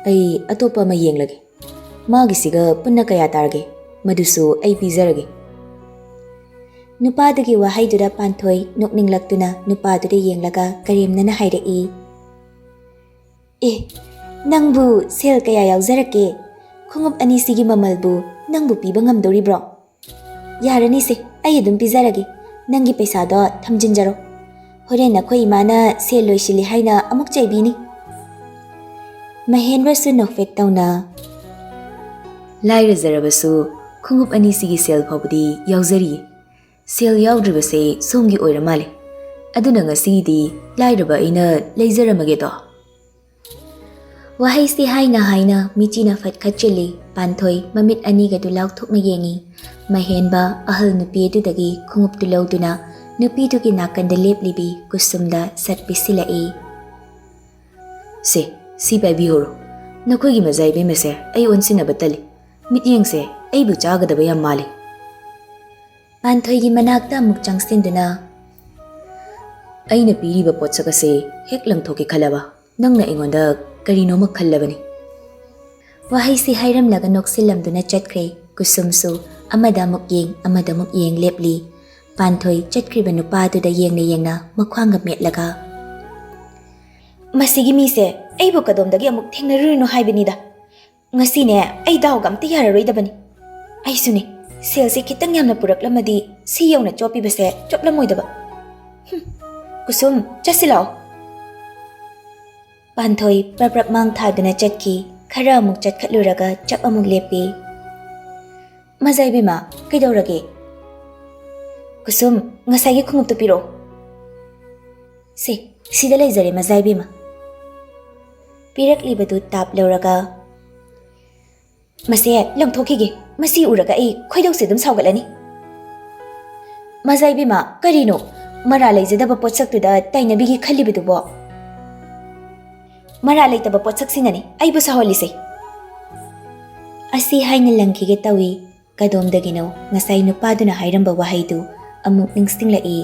ꯑꯩ ꯑꯇꯣꯞꯄ ꯑꯃ ꯌꯦꯡꯂꯒꯦ꯫ ꯃꯥꯒꯤꯁꯤꯒ ꯄꯨꯟꯅ ꯀꯌꯥ ꯇꯥꯔꯒꯦ? ꯃꯗꯨꯁꯨ ꯑꯩ ꯄꯤꯖꯔꯒꯦ꯫" ꯅꯨꯄꯥꯗꯨꯒꯤ ꯋꯥꯍꯩꯗꯨꯗ ꯄꯥꯟꯊꯣꯏ ꯅꯣꯛꯅꯤꯡꯂꯛꯇꯨꯅ ꯅꯨꯄꯥꯗꯨꯗ ꯌꯦꯡꯂꯒ ꯀꯔꯦꯝꯅꯅ ꯍꯥꯏꯔꯛꯏ, "ꯑꯦ, ꯅꯪꯕꯨ ꯁꯦꯜ ꯀꯌꯥ ꯌꯥꯎꯖꯔꯛꯀꯦ? ꯈꯣꯡꯎꯞ ꯑꯅꯤꯁꯤꯒꯤ ꯃꯃꯜꯕꯨ ꯅꯪꯕꯨ ꯄꯤꯕ ꯉꯝꯗꯧꯔꯤꯕ꯭ꯔꯣ?" "ꯌꯥꯔꯅꯤꯁꯦ, ꯑꯩ ꯑꯗꯨꯝ ꯄꯤꯖꯔꯒꯦ꯫ ꯅꯪꯒꯤ ꯄꯩꯁꯥꯗꯣ ꯊꯝꯖꯤꯟꯖꯔꯣ꯫ ꯍꯣꯔꯦꯟ ꯅꯈꯣꯏ ꯏꯃꯥꯅ ꯁꯦꯜ ꯂꯣꯏꯁꯤꯜꯂꯤ ꯍꯥꯏꯅ ꯑꯃꯨꯛ ꯆꯩꯕꯤꯅꯤ꯫" ꯃꯍꯦꯟꯕꯁꯨ ꯅꯣꯛꯐꯦꯠ ꯇꯧꯅ, "ꯂꯥꯏꯔꯖꯔꯕꯁꯨ ꯈꯣꯡꯎꯞ ꯑꯅꯤꯁꯤꯒꯤ ꯁꯦꯜ ꯐꯥꯎꯕꯗꯤ ꯌꯥꯎꯖꯔꯤꯌꯦ꯫ ꯁꯦꯜ ꯌꯥꯎꯗ꯭ꯔꯤꯕꯁꯦ ꯁꯣꯝꯒꯤ ꯑꯣꯏꯔ ꯃꯥꯜꯂꯦ꯫ ꯑꯗꯨꯅ ꯉꯁꯤꯒꯤꯗꯤ ꯂꯥꯏꯔꯕ ꯑꯩꯅ ꯂꯩꯖꯔꯝꯃꯒꯦꯗꯣ꯫" ꯋꯥꯍꯩꯁꯤ ꯍꯥꯏꯅ ꯍꯥꯏꯅ ꯃꯤꯆꯤꯅ ꯐꯠ ꯈꯠꯆꯤꯜꯂꯤ꯫ ꯄꯥꯟꯊꯣꯏ ꯃꯃꯤꯠ ꯑꯅꯤꯒꯗꯨ ꯂꯥꯎꯊꯣꯛꯅ ꯌꯦꯡꯉꯤ꯫ ꯃꯍꯦꯟꯕ ꯑꯍꯜ ꯅꯨꯄꯤ ꯑꯗꯨꯗꯒꯤ ꯈꯣꯡꯎꯞꯇꯨ ꯂꯧꯗꯨꯅ ꯅꯨꯄꯤꯗꯨꯒꯤ ꯅꯥꯀꯟꯗ ꯂꯦꯞꯂꯤꯕꯤ ꯀꯨꯁꯨꯝꯗ ꯁꯠ ꯄꯤꯁꯤꯜꯂꯛꯏ꯫ "ꯁꯦ, ꯁꯤ ꯄꯥꯏꯕꯤꯍꯧꯔꯣ꯫ ꯅꯈꯣꯏꯒꯤ ꯃꯖꯥ ꯏꯕꯦꯝꯃꯁꯦ ꯑꯩ ꯑꯣꯟꯁꯤꯟꯅꯕ ꯇꯜꯂꯤ꯫ ꯃꯤꯠꯌꯦꯡꯁꯦ ꯑꯩꯕꯨ ꯆꯥꯒꯗꯕ ꯌꯥꯝ ꯃꯥꯜꯂꯤ꯫" ꯄꯥꯟꯊꯣꯏꯒꯤ ꯃꯅꯥꯛꯇ ꯑꯃꯨꯛ ꯆꯪꯁꯤꯟꯗꯨꯅ, "ꯑꯩꯅ ꯄꯤꯔꯤꯕ ꯄꯣꯠꯁꯛ ꯑꯁꯦ ꯍꯦꯛ ꯂꯪꯊꯣꯛꯀꯦ ꯈꯜꯂꯕ ꯅꯪꯅ ꯑꯩꯉꯣꯟꯗ ꯀꯔꯤꯅꯣꯃ ꯈꯜꯂꯕꯅꯤ꯫" ꯋꯥꯍꯩꯁꯤ ꯍꯥꯏꯔꯝꯂꯒ ꯅꯣꯛꯁꯤꯜꯂꯝꯗꯨꯅ ꯆꯠꯈ꯭ꯔꯦ꯫ ꯀꯨꯁꯨꯝꯁꯨ ꯑꯃꯗ ꯑꯃꯨꯛ ꯌꯦꯡ, ꯑꯃꯗ ꯑꯃꯨꯛ ꯌꯦꯡ ꯂꯦꯞꯂꯤ꯫ ꯄꯥꯟꯊꯣꯏ ꯆꯠꯈ꯭ꯔꯤꯕ ꯅꯨꯄꯥꯗꯨꯗ ꯌꯦꯡꯅ ꯌꯦꯡꯅ ꯃꯈ꯭ꯋꯥꯡꯒ ꯃꯦꯠꯂꯒ, "ꯃꯁꯤꯒꯤ ꯃꯤꯁꯦ ꯑꯩꯕꯨ ꯀꯗꯣꯝꯗꯒꯤ ꯑꯃꯨꯛ ꯊꯦꯡꯅꯔꯨꯔꯤꯅꯣ ꯍꯥꯏꯕꯅꯤꯗ꯫ ꯉꯁꯤꯅꯦ ꯑꯩ ꯗꯥꯎꯒ ꯑꯝꯇ ꯌꯥꯔꯔꯣꯏꯗꯕꯅꯤ꯫ ꯑꯩꯁꯨꯅꯦ, ꯁꯦꯜꯁꯦ ꯈꯤꯇꯪ ꯌꯥꯝꯅ ꯄꯨꯔꯛꯂꯝꯃꯗꯤ ꯁꯤ ꯌꯧꯅ ꯆꯣꯞꯄꯤꯕꯁꯦ ꯆꯣꯞꯂꯝꯃꯣꯏꯗꯕ꯫ ꯍꯨꯝ, ꯀꯨꯁꯨꯝ, ꯆꯠꯁꯤ ꯂꯥꯛꯑꯣ꯫" ꯄꯥꯟꯊꯣꯏ ꯄ꯭ꯔꯞ ꯄ꯭ꯔꯞ ꯃꯥꯡ ꯊꯥꯗꯨꯅ ꯆꯠꯈꯤ꯫ ꯈꯔ ꯑꯃꯨꯛ ꯆꯠꯈꯠꯂꯨꯔꯒ ꯆꯞ ꯑꯃꯨꯛ ꯂꯦꯞꯄꯤ꯫ "ꯃꯖꯥ ꯏꯕꯦꯝꯃ, ꯀꯩꯗꯧꯔꯒꯦ?" "ꯀꯨꯁꯨꯝ, ꯉꯁꯥꯏꯒꯤ ꯈꯣꯡꯎꯞꯇꯨ ꯄꯤꯔꯛꯑꯣ꯫" "ꯁꯦ, ꯁꯤꯗ ꯂꯩꯖꯔꯦ, ꯃꯖꯥ ꯏꯕꯦꯝꯃ꯫" ꯄꯤꯔꯛꯂꯤꯕꯗꯨ ꯇꯥꯞ ꯂꯧꯔꯒ, "ꯃꯁꯦ ꯂꯪꯊꯣꯛꯈꯤꯒꯦ꯫ ꯃꯁꯤ ꯎꯔꯒ ꯑꯩ ꯈꯣꯏꯗꯧꯁꯦ ꯑꯗꯨꯝ ꯁꯥꯎꯒꯠꯂꯅꯤ꯫" "ꯃꯖꯥ ꯏꯕꯦꯝꯃ, ꯀꯔꯤꯅꯣ? ꯃꯔꯥ ꯂꯩꯖꯗꯕ ꯄꯣꯠꯁꯛꯇꯨꯗ ꯇꯥꯏꯅꯕꯤꯒꯦ ꯈꯜꯂꯤꯕꯗꯨꯕꯣ? ꯃꯔꯥ ꯂꯩꯇꯕ ꯄꯣꯠꯁꯛꯁꯤꯅꯅꯤ ꯑꯩꯕꯨ ꯁꯥꯎꯍꯜꯂꯤꯁꯦ꯫ ꯑꯁꯤ ꯍꯥꯏꯅ ꯂꯪꯈꯤꯒꯦ ꯇꯧꯏ꯫ ꯀꯗꯣꯝꯗꯒꯤꯅꯣ ꯉꯁꯥꯏ ꯅꯨꯄꯥꯗꯨꯅ ꯍꯥꯏꯔꯝꯕ ꯋꯥꯍꯩꯗꯨ ꯑꯃꯨꯛ ꯅꯤꯡꯁꯤꯡꯂꯛꯏ꯫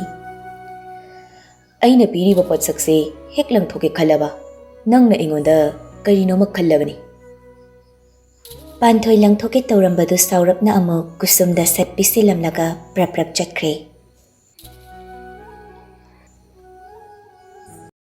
ꯑꯩꯅ ꯄꯤꯔꯤꯕ ꯄꯣꯠꯁꯛꯁꯦ ꯍꯦꯛ ꯂꯪꯊꯣꯛꯀꯦ ꯈꯜꯂꯕ ꯅꯪꯅ ꯑꯩꯉꯣꯟꯗ ꯀꯔꯤꯅꯣꯃ ꯈꯜꯂꯕꯅꯤ꯫ ꯄꯥꯟꯊꯣꯏ ꯂꯪꯊꯣꯛꯀꯦ ꯇꯧꯔꯝꯕꯗꯨ ꯁꯥꯎꯔꯞꯅ ꯑꯃꯨꯛ ꯀꯨꯁꯨꯝꯗ ꯁꯠ ꯄꯤꯁꯤꯜꯂꯝꯂꯒ ꯄ꯭ꯔꯞ ꯄ꯭ꯔꯞ ꯆꯠꯈ꯭ꯔꯦ꯫